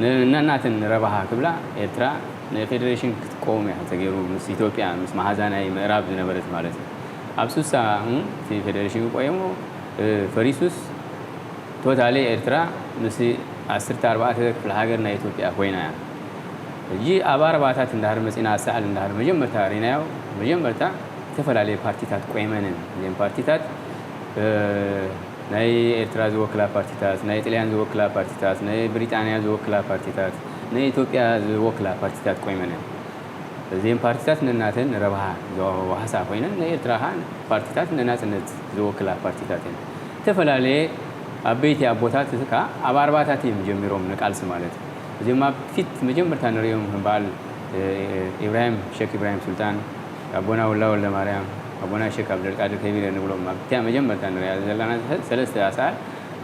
ንናናትን ረባሃ ክብላ ኤርትራ ንፌዴሬሽን ክትቀውም እያ ተገይሩ ምስ ኢትዮጵያ ምስ መሓዛ ናይ ምዕራብ ዝነበረት ማለት እዩ። ኣብ ሱሳ እውን እቲ ፌዴሬሽን ቆየሞ ፈሪሱስ ቶታሊ ኤርትራ ምስ ዓሰርተ ኣርባዕተ ክፍለ ሃገር ናይ ኢትዮጵያ ኮይና እያ። ሕጂ ኣብ ኣርባታት እንዳሃር መፂና ኣሳዕል እንዳሃር መጀመርታ ርኢናዮ። መጀመርታ ዝተፈላለዩ ፓርቲታት ቆይመንን እዚም ፓርቲታት ናይ ኤርትራ ዝወክላ ፓርቲታት፣ ናይ ጥልያን ዝወክላ ፓርቲታት፣ ናይ ብሪጣንያ ዝወክላ ፓርቲታት፣ ናይ ኢትዮጵያ ዝወክላ ፓርቲታት ቆይመንን እዚም ፓርቲታት ነናተን ረብሃ ዝዋሃሳ ኮይነን ናይ ኤርትራ ከዓ ፓርቲታት ንናፅነት ዝወክላ ፓርቲታት እየን። ዝተፈላለየ ኣበይቲ ኣቦታት ከዓ ኣብ ኣርባታት እዮም ጀሚሮም ንቃልሲ ማለት እዩ። እዚኦም ኣብ ፊት መጀመርታ ንሪኦም በዓል ኢብራሂም ሸክ ኢብራሂም ሱልጣን ኣቦና ውላ ወልደ ማርያም ኣቦና ሸክ ኣብደልቃድር ከቢረ ንብሎም ኣብቲያ መጀመርታ ንሪያ ዘለና ሰለስተ ኣስዓል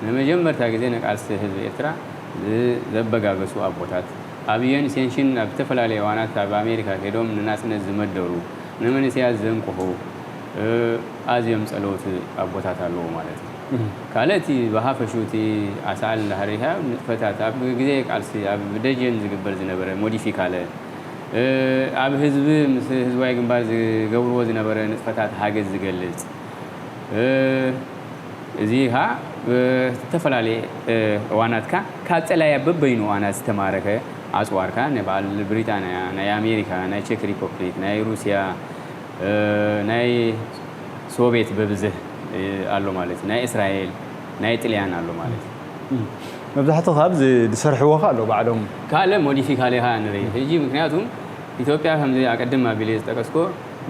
ንመጀመርታ ግዜ ንቃልሲ ህዝቢ ኤርትራ ዘበጋገሱ ኣቦታት ኣብ ዩኤን ሴንሽን ኣብ ዝተፈላለዩ እዋናት ኣብ ኣሜሪካ ከይዶም ንናፅነት ዝመደሩ ንመንእሰያት ዘንቅሑ ኣዝዮም ጸለውቲ ኣቦታት ኣለዉ ማለት እዩ። ካልእ እቲ ብሃፈሹ እቲ ኣሳእል እንዳሃሪካ ንጥፈታት ኣብ ግዜ ቃልሲ ኣብ ደጀን ዝግበር ዝነበረ ሞዲፊካለ ኣብ ህዝቢ ምስ ህዝባዊ ግንባር ዝገብርዎ ዝነበረ ንጥፈታት ሃገዝ ዝገልጽ እዚ ኸዓ ዝተፈላለየ እዋናትካ ካብ ጸላያ በበይኑ እዋናት ዝተማረከ ኣጽዋርካ ናይ በዓል ብሪጣንያ ናይ ኣሜሪካ ናይ ቼክ ሪፐብሊክ ናይ ሩስያ ናይ ሶቪየት በብዝህ ኣሎ ማለት እዩ ናይ እስራኤል ናይ ጥልያን ኣሎ ማለት እዩ። መብዛሕትኡ ካብ ዝሰርሕዎ ካ ኣሎ ባዕሎም ካልእ ሞዲፊካሊ ካ ንርኢ ሕጂ ምክንያቱም ኢትዮጵያ ከምዚ ኣቀድም ኣቢለ ዝጠቀስኮ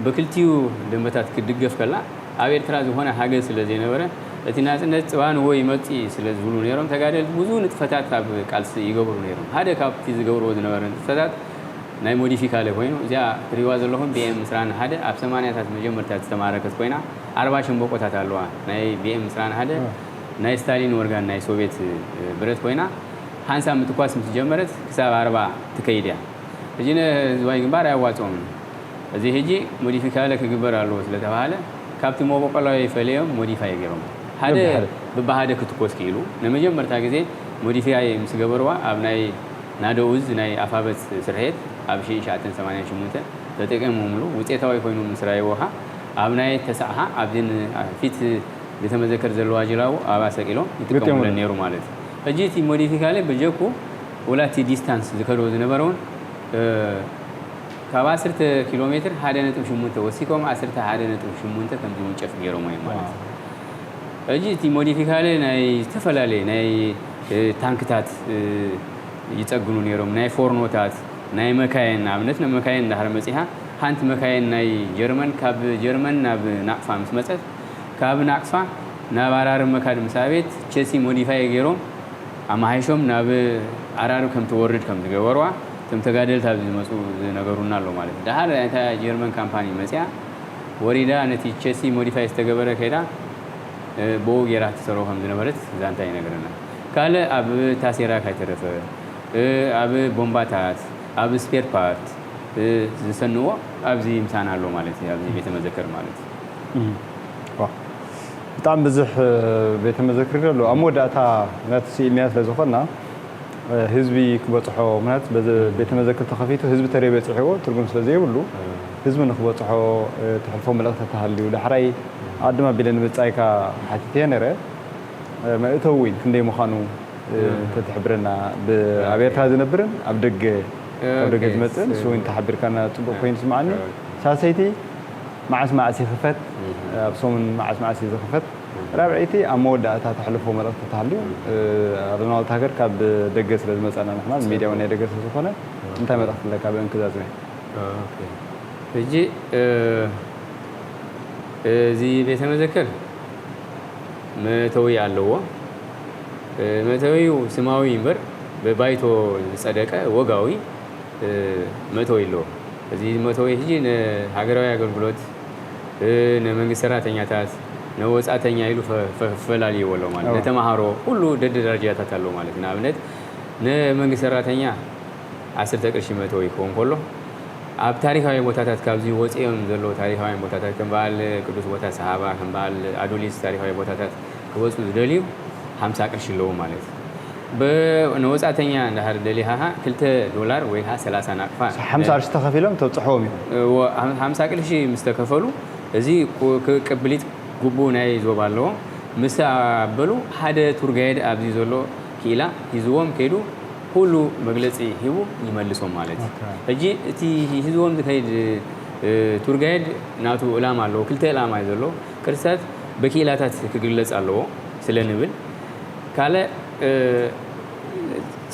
ብክልቲኡ ደንበታት ክትድገፍ ከላ ኣብ ኤርትራ ዝኾነ ሃገዝ ስለ ዘይነበረ እቲ ናጽነት ጽባንዎ ይመጽእ እዩ ስለ ዝብሉ ነይሮም ተጋደልቲ ብዙ ንጥፈታት ኣብ ቃልሲ ይገብሩ ነይሮም ሓደ ካብቲ ዝገብርዎ ዝነበረ ንጥፈታት ናይ ሞዲፊካለ ኮይኑ እዚኣ ትሪዋ ዘለኹም ቢኤም ዕስራን ሓደ ኣብ ሰማንያታት መጀመርታ ዝተማረከት ኮይና ኣርባ ሸምበቆታት ኣለዋ ናይ ቢኤም ዕስራን ሓደ ናይ ስታሊን ወርጋን ናይ ሶቪየት ብረት ኮይና ሓንሳብ ምትኳስ ምስ ጀመረት ክሳብ ኣርባ ትከይድ እያ ሕጂ ንህዝባዊ ግንባር ኣያዋፅኦም እዚ ሕጂ ሞዲፊካለ ክግበር ኣለዎ ስለተባሃለ ካብቲ መበቆላዊ ፈለዮም ሞዲፋይ ገይሮም ሓደ ብባሃደ ክትኮስ ክኢሉ ንመጀመርታ ግዜ ሞዲፋይ ምስ ገበርዋ ኣብ ናይ ናደኡዝ ናይ ኣፋበት ስርሔት ኣብ ሽሻዓተን ሰማንያን ሽሙንተን ተጠቂሞምሉ ውፅኤታዊ ኮይኑ ምስ ራይዎ ኸዓ ኣብ ናይ ተስዓ ኸዓ ኣብዚ ፊት ቤተ መዘክር ዘለዋ ጅላቡ ኣብኣ ሰቂሎም ይጥቀሙለን ነይሩ ማለት እዩ። ሕጂ እቲ ሞዲፊካሊ ብጀኩ ወላ እቲ ዲስታንስ ዝከዶ ዝነበረ እውን ካብ ዓሰርተ ኪሎ ሜትር ሓደ ነጥቢ ሽሙንተ ወሲኮም ዓሰርተ ሓደ ነጥቢ ሽሙንተ ከም ዝውንጨፍ ገይሮም እዮም ማለት እዩ። ሕጂ እቲ ሞዲፊካሊ ናይ ዝተፈላለየ ናይ ታንክታት ይፀግኑ ነይሮም ናይ ፎርኖታት ናይ መካየን ንኣብነት ንመካየን እንዳሃረ መፂሃ ሓንቲ መካየን ናይ ጀርመን ካብ ጀርመን ናብ ናቕፋ ምስ መፀት ካብ ናቕፋ ናብ ኣራርብ መካድ ምስ ኣቤት ቸሲ ሞዲፋይ ገይሮም ኣማሓይሾም ናብ ኣራርብ ከም ትወርድ ከም ዝገበርዋ እቶም ተጋደልቲ ኣብዚ ዝመፁ ዝነገሩና ኣሎ ማለት እዩ። ደሓር እታ ጀርመን ካምፓኒ መፅያ ወሪዳ ነቲ ቸሲ ሞዲፋይ ዝተገበረ ከይዳ ብኡ ገይራ ትሰርሖ ከም ዝነበረት ዛንታ ይነግረና። ካልእ ኣብ ታሴራ ካይተረፈ ኣብ ቦምባታት ኣብ ስፔር ፓርት ዝሰንዎ ኣብዚ ምሳና ኣሎ ማለት እዩ። ኣብዚ ቤተ መዘክር ማለት እዩ። ብጣዕሚ ብዙሕ ቤተ መዘክር ኣሎ። ኣብ መወዳእታ ምክንያቱ ስኢልናዮ ስለ ዝኾንና ህዝቢ ክበፅሖ ምክንያቱ በዚ ቤተ መዘክር ተኸፊቱ ህዝቢ ተደይ በፂሕዎ ትርጉም ስለ ዘይብሉ ህዝቢ ንክበፅሖ ተሕልፎ መልእኽቲ ተሃልዩ ዳሕራይ ኣድማ ቢለ ንምፃይካ ሓቲትየ ነረ መእተዊ ክንደይ ምዃኑ ተትሕብረና ኣብ ኤርትራ ዝነብርን ኣብ ደገ ካብ ደገ ዝመፅእ ንሱ እውን ተሓቢርካና ፅቡቅ ኮይኑ ስምዓኒ ሳሰይቲ መዓስ መዓስ ይኽፈት ኣብ ሰሙን መዓስ መዓስ እዩ ዝኽፈት ራብዐይቲ ኣብ መወዳእታ ተሕልፎ መልእኽቲ ተሃልዩ፣ ኣብ ናውት ሃገር ካብ ደገ ስለ ዝመጻና ንሕና ሚድያ እውን ናይ ደገ ስለ ዝኾነ እንታይ መልእኽቲ ኣለካ ብእንክዛዝመ? ሕጂ እዚ ቤተ መዘክር መእተዊ ኣለዎ። መእተዊው ስማዊ እምበር ብባይቶ ዝጸደቀ ወጋዊ መእተዊ ኣለዎ። እዚ መእተዊ ሕጂ ንሃገራዊ ኣገልግሎት፣ ንመንግስቲ ሰራተኛታት፣ ንወጻእተኛ ኢሉ ፈላልይዎ ኣሎ ማለት፣ ንተምሃሮ ኩሉ ደደረጃታት ኣሎ ማለት። ንኣብነት ንመንግስቲ ሰራተኛ ዓሰርተ ቅርሺ መእተዊ ክኸውን ከሎ፣ ኣብ ታሪካዊ ቦታታት ካብዚ ወፂኦም ዘለዉ ታሪካውያን ቦታታት ከም በዓል ቅዱስ ቦታ ሰሃባ፣ ከም በዓል ኣዶሊስ ታሪካዊ ቦታታት ክወፁ ዝደልዩ ሓምሳ ቅርሺ ኣለዉ ማለት እዩ። ንወፃእተኛ እንዳሃር ደሊኻ ክልተ ዶላር ወይ ከዓ ሰላሳ ናቅፋ ሓምሳ ቅርሺ ተኸፊሎም ተብፅሕዎም እዩ። ሓምሳ ቅርሺ ምስ ተከፈሉ እዚ ቅብሊት ግቡእ ናይ ዞባ ኣለዎ። ምስ ኣበሉ ሓደ ቱር ጋይድ ኣብዚ ዘሎ ክኢላ ሂዝዎም ከይዱ ኩሉ መግለፂ ሂቡ ይመልሶም ማለት እዩ። ሕጂ እቲ ሂዝዎም ዝከይድ ቱር ጋይድ ናቱ ዕላማ ኣለዎ። ክልተ ዕላማ እዩ ዘለዎ። ቅርስታት ብክኢላታት ክግለፅ ኣለዎ ስለ ንብል፣ ካልእ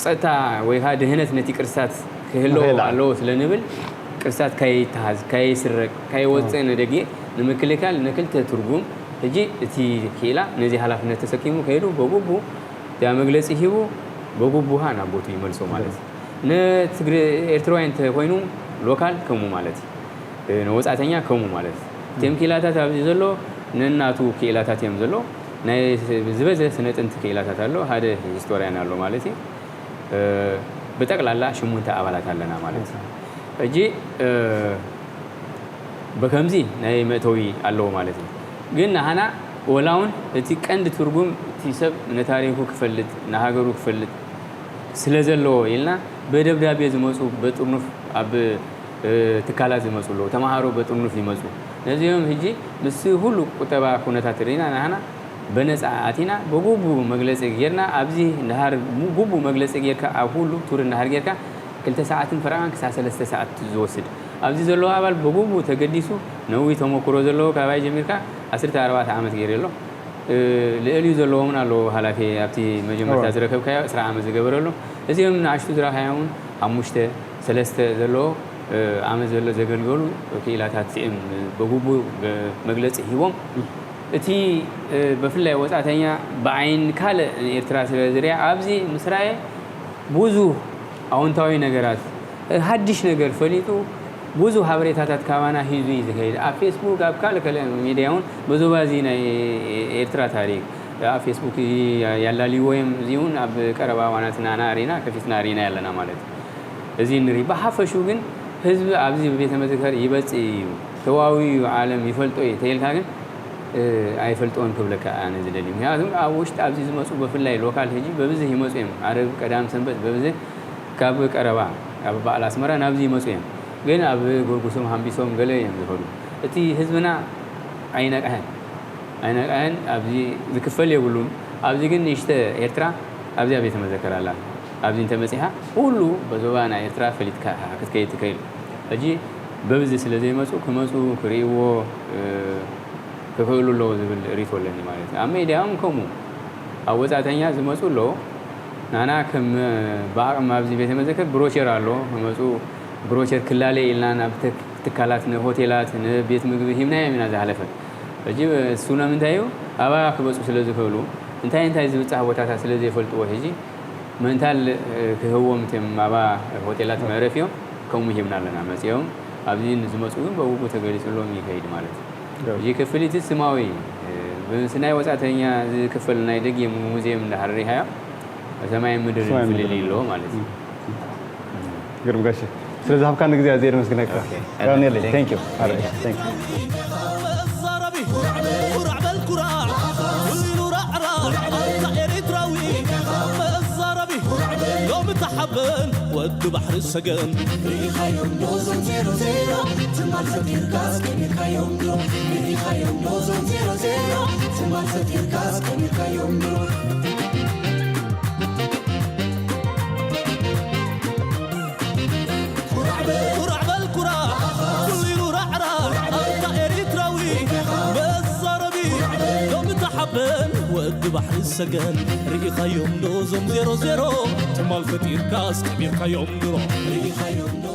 ፀጥታ ወይ ከዓ ድህነት ነቲ ቅርስታት ክህልዎ ኣለዎ ስለ ንብል፣ ቅርስታት ካይተሃዝ፣ ካይስረቅ፣ ካይወፅእ ንደጌ ንምክልካል ንክልተ ትርጉም። ሕጂ እቲ ክኢላ ነዚ ሓላፍነት ተሰኪሙ ከይዱ በጉቡ እዚኣ መግለፂ ሂቡ በጉቡሃ ናብ ቦቱ ይመልሶ ማለት እዩ። ንትግሪ ኤርትራውያን እንተኮይኑ ሎካል ከምኡ ማለት እዩ። ንወፃእተኛ ከምኡ ማለት እዩ። እቲም ክኢላታት ኣብዚ ዘሎ ነናቱ ክኢላታት እዮም ዘሎ። ናይ ዝበዘ ስነ ጥንቲ ክኢላታት ኣሎ፣ ሓደ ሂስቶርያን ኣሎ ማለት እዩ። ብጠቅላላ ሽሙንተ ኣባላት ኣለና ማለት እዩ። ሕጂ ብከምዚ ናይ መእተዊ ኣለዎ ማለት እዩ። ግን ንሃና ወላውን እቲ ቀንዲ ትርጉም እቲ ሰብ ንታሪኩ ክፈልጥ ንሃገሩ ክፈልጥ ስለ ዘለዎ ኢልና ብደብዳቤ ዝመፁ በጥርኑፍ ኣብ ትካላት ዝመፁ ኣለዉ። ተምሃሮ በጥርኑፍ ይመፁ። ነዚኦም ሕጂ ምስ ኩሉ ቁጠባ ኩነታት ርኢና ንሃና በነፃ ኣቲና ብጉቡ መግለፂ ጌርና ኣብዚ ንሃር ጉቡ መግለፂ ጌርካ ኣብ ኩሉ ቱር ንሃር ጌርካ ክልተ ሰዓትን ፈረቓን ክሳብ ሰለስተ ሰዓት ዝወስድ ኣብዚ ዘለዎ ኣባል ብጉቡ ተገዲሱ ነዊ ተመክሮ ዘለዎ ካባይ ጀሚርካ ዓሰርተ ኣርባዕተ ዓመት ገይረ ኣሎ። ልዕሊኡ ዘለዎ እውን ኣለዎ። ሃላፊ ኣብቲ መጀመርታ ዝረከብካዮ ዕስራ ዓመት ዝገበረሉ እዚኦም ንኣሽቱ ዝረኻዮ እውን ሓሙሽተ ሰለስተ ዘለዎ ዓመት ዘሎ ዘገልገሉ ክኢላታት ስዒም በጉቡ መግለፂ ሂቦም እቲ ብፍላይ ወፃእተኛ ብዓይን ካልእ ንኤርትራ ስለ ዝሪኣ ኣብዚ ምስ ራየ ብዙ ኣውንታዊ ነገራት ሃድሽ ነገር ፈሊጡ ብዙ ሃበሬታታት ካባና ሂዙ እዩ ዝኸይድ። ኣብ ፌስቡክ ኣብ ካልእ ከለ ሚድያ እውን በዞባ እዚ ናይ ኤርትራ ታሪክ ኣብ ፌስቡክ ያላልይዎ እዮም። እዚ እውን ኣብ ቀረባ ዋናትና ና ሪና ከፊትና ሪና ያለና ማለት እዚ ንሪ ብሓፈሹ ግን ህዝቢ ኣብዚ ቤተ መዘከር ይበጽእ እዩ ተዋዊዩ ዓለም ይፈልጦ እዩ ተይልካ ግን ኣይፈልጦን ክብለካ ኣነ ዝደሊ ምክንያቱም ኣብ ውሽጢ ኣብዚ ዝመፁ ብፍላይ ሎካል ሕጂ በብዝህ ይመፁ እዮም። ዓረብ ቀዳም ሰንበት በብዝህ ካብ ቀረባ ኣብ በዓል ኣስመራ ናብዚ ይመፁ እዮም። ግን ኣብ ጎርጉሶም ሃምቢሶም ገለ እዮም ዝኸዱ። እቲ ህዝብና ኣይነቅሐን ኣይነቅሐን ኣብዚ ዝክፈል የብሉን። ኣብዚ ግን ንእሽተ ኤርትራ ኣብዚኣ ቤተ መዘከር ኣላ። ኣብዚ እንተመፂኻ ኩሉ በዞባ ናይ ኤርትራ ፈሊጥካ ኢኻ ክትከይድ ትኽእል። ሕጂ በብዚ ስለ ዘይመፁ ክመፁ ክርእይዎ ክኽእሉ ኣለዎ ዝብል ርእይቶ ኣለኒ ማለት እዩ። ኣብ ሜድያ እውን ከምኡ ኣብ ወፃእተኛ ዝመፁ ኣለዎ። ናና ከም ብዓቕም ኣብዚ ቤተ መዘከር ብሮቸር ኣሎ ክመፁ ብሮቸር ክላለ ኢልና ናብ ትካላት ንሆቴላት ንቤት ምግቢ ሂብናዮም ኢና ዝሓለፈ። ሕጂ እሱ ንምንታይ እዩ ኣባያ ክመፁ ስለ ዝኽእሉ እንታይ እንታይ ዝብፃሕ ቦታታት ስለ ዘይፈልጥዎ ሕጂ ምእንታል ክህዎም እትም ኣባ ሆቴላት መዕረፊዮም ከምኡ ሂብና ኣለና መፅኦም ኣብዚ ንዝመፁ ግን በብኡ ተገሊፅሎም ይኸይድ ማለት እዩ። እዚ ክፍሊት ስማዊ ምስ ናይ ወፃእተኛ ዝክፈል ናይ ደጊ ሙዚየም እንዳሃረሪሃዮ ሰማይ ምድር ፍልልይ ኣለዎ ማለት እዩ። ግርም ጋሽ ስለ ዝሃብካኒ ግዜ ኣዝየ የመስግነካ። ራብኔለይ thank you። መዛረቢ ኩራዕ በል ኩራዕ ኩሉ ኢሉ ራዕራዕ ኣንታ ኤሪትራዊ መዛረቢ ሎሚ ተሓበን ወዲ ባሕሪ ሰገን ሪኢኻዮም ዶ ዞም ዜሮ ዜሮ ትማል ፈጢርካስ ቀሚርካዮም ዶ ሪኢኻዮም ዶ ዞም ዜሮ ዜሮ ትማል ፈጢርካስ ቀሚርካዮም ዶ በል ወዲ ባሕሪ ሰገን ርኢኻዮም ዶ ዞም ዜሮ ዜሮ ትማል ፈጢርካስ ቀቢርካዮም ድሮ ርኢኻዮም ዶ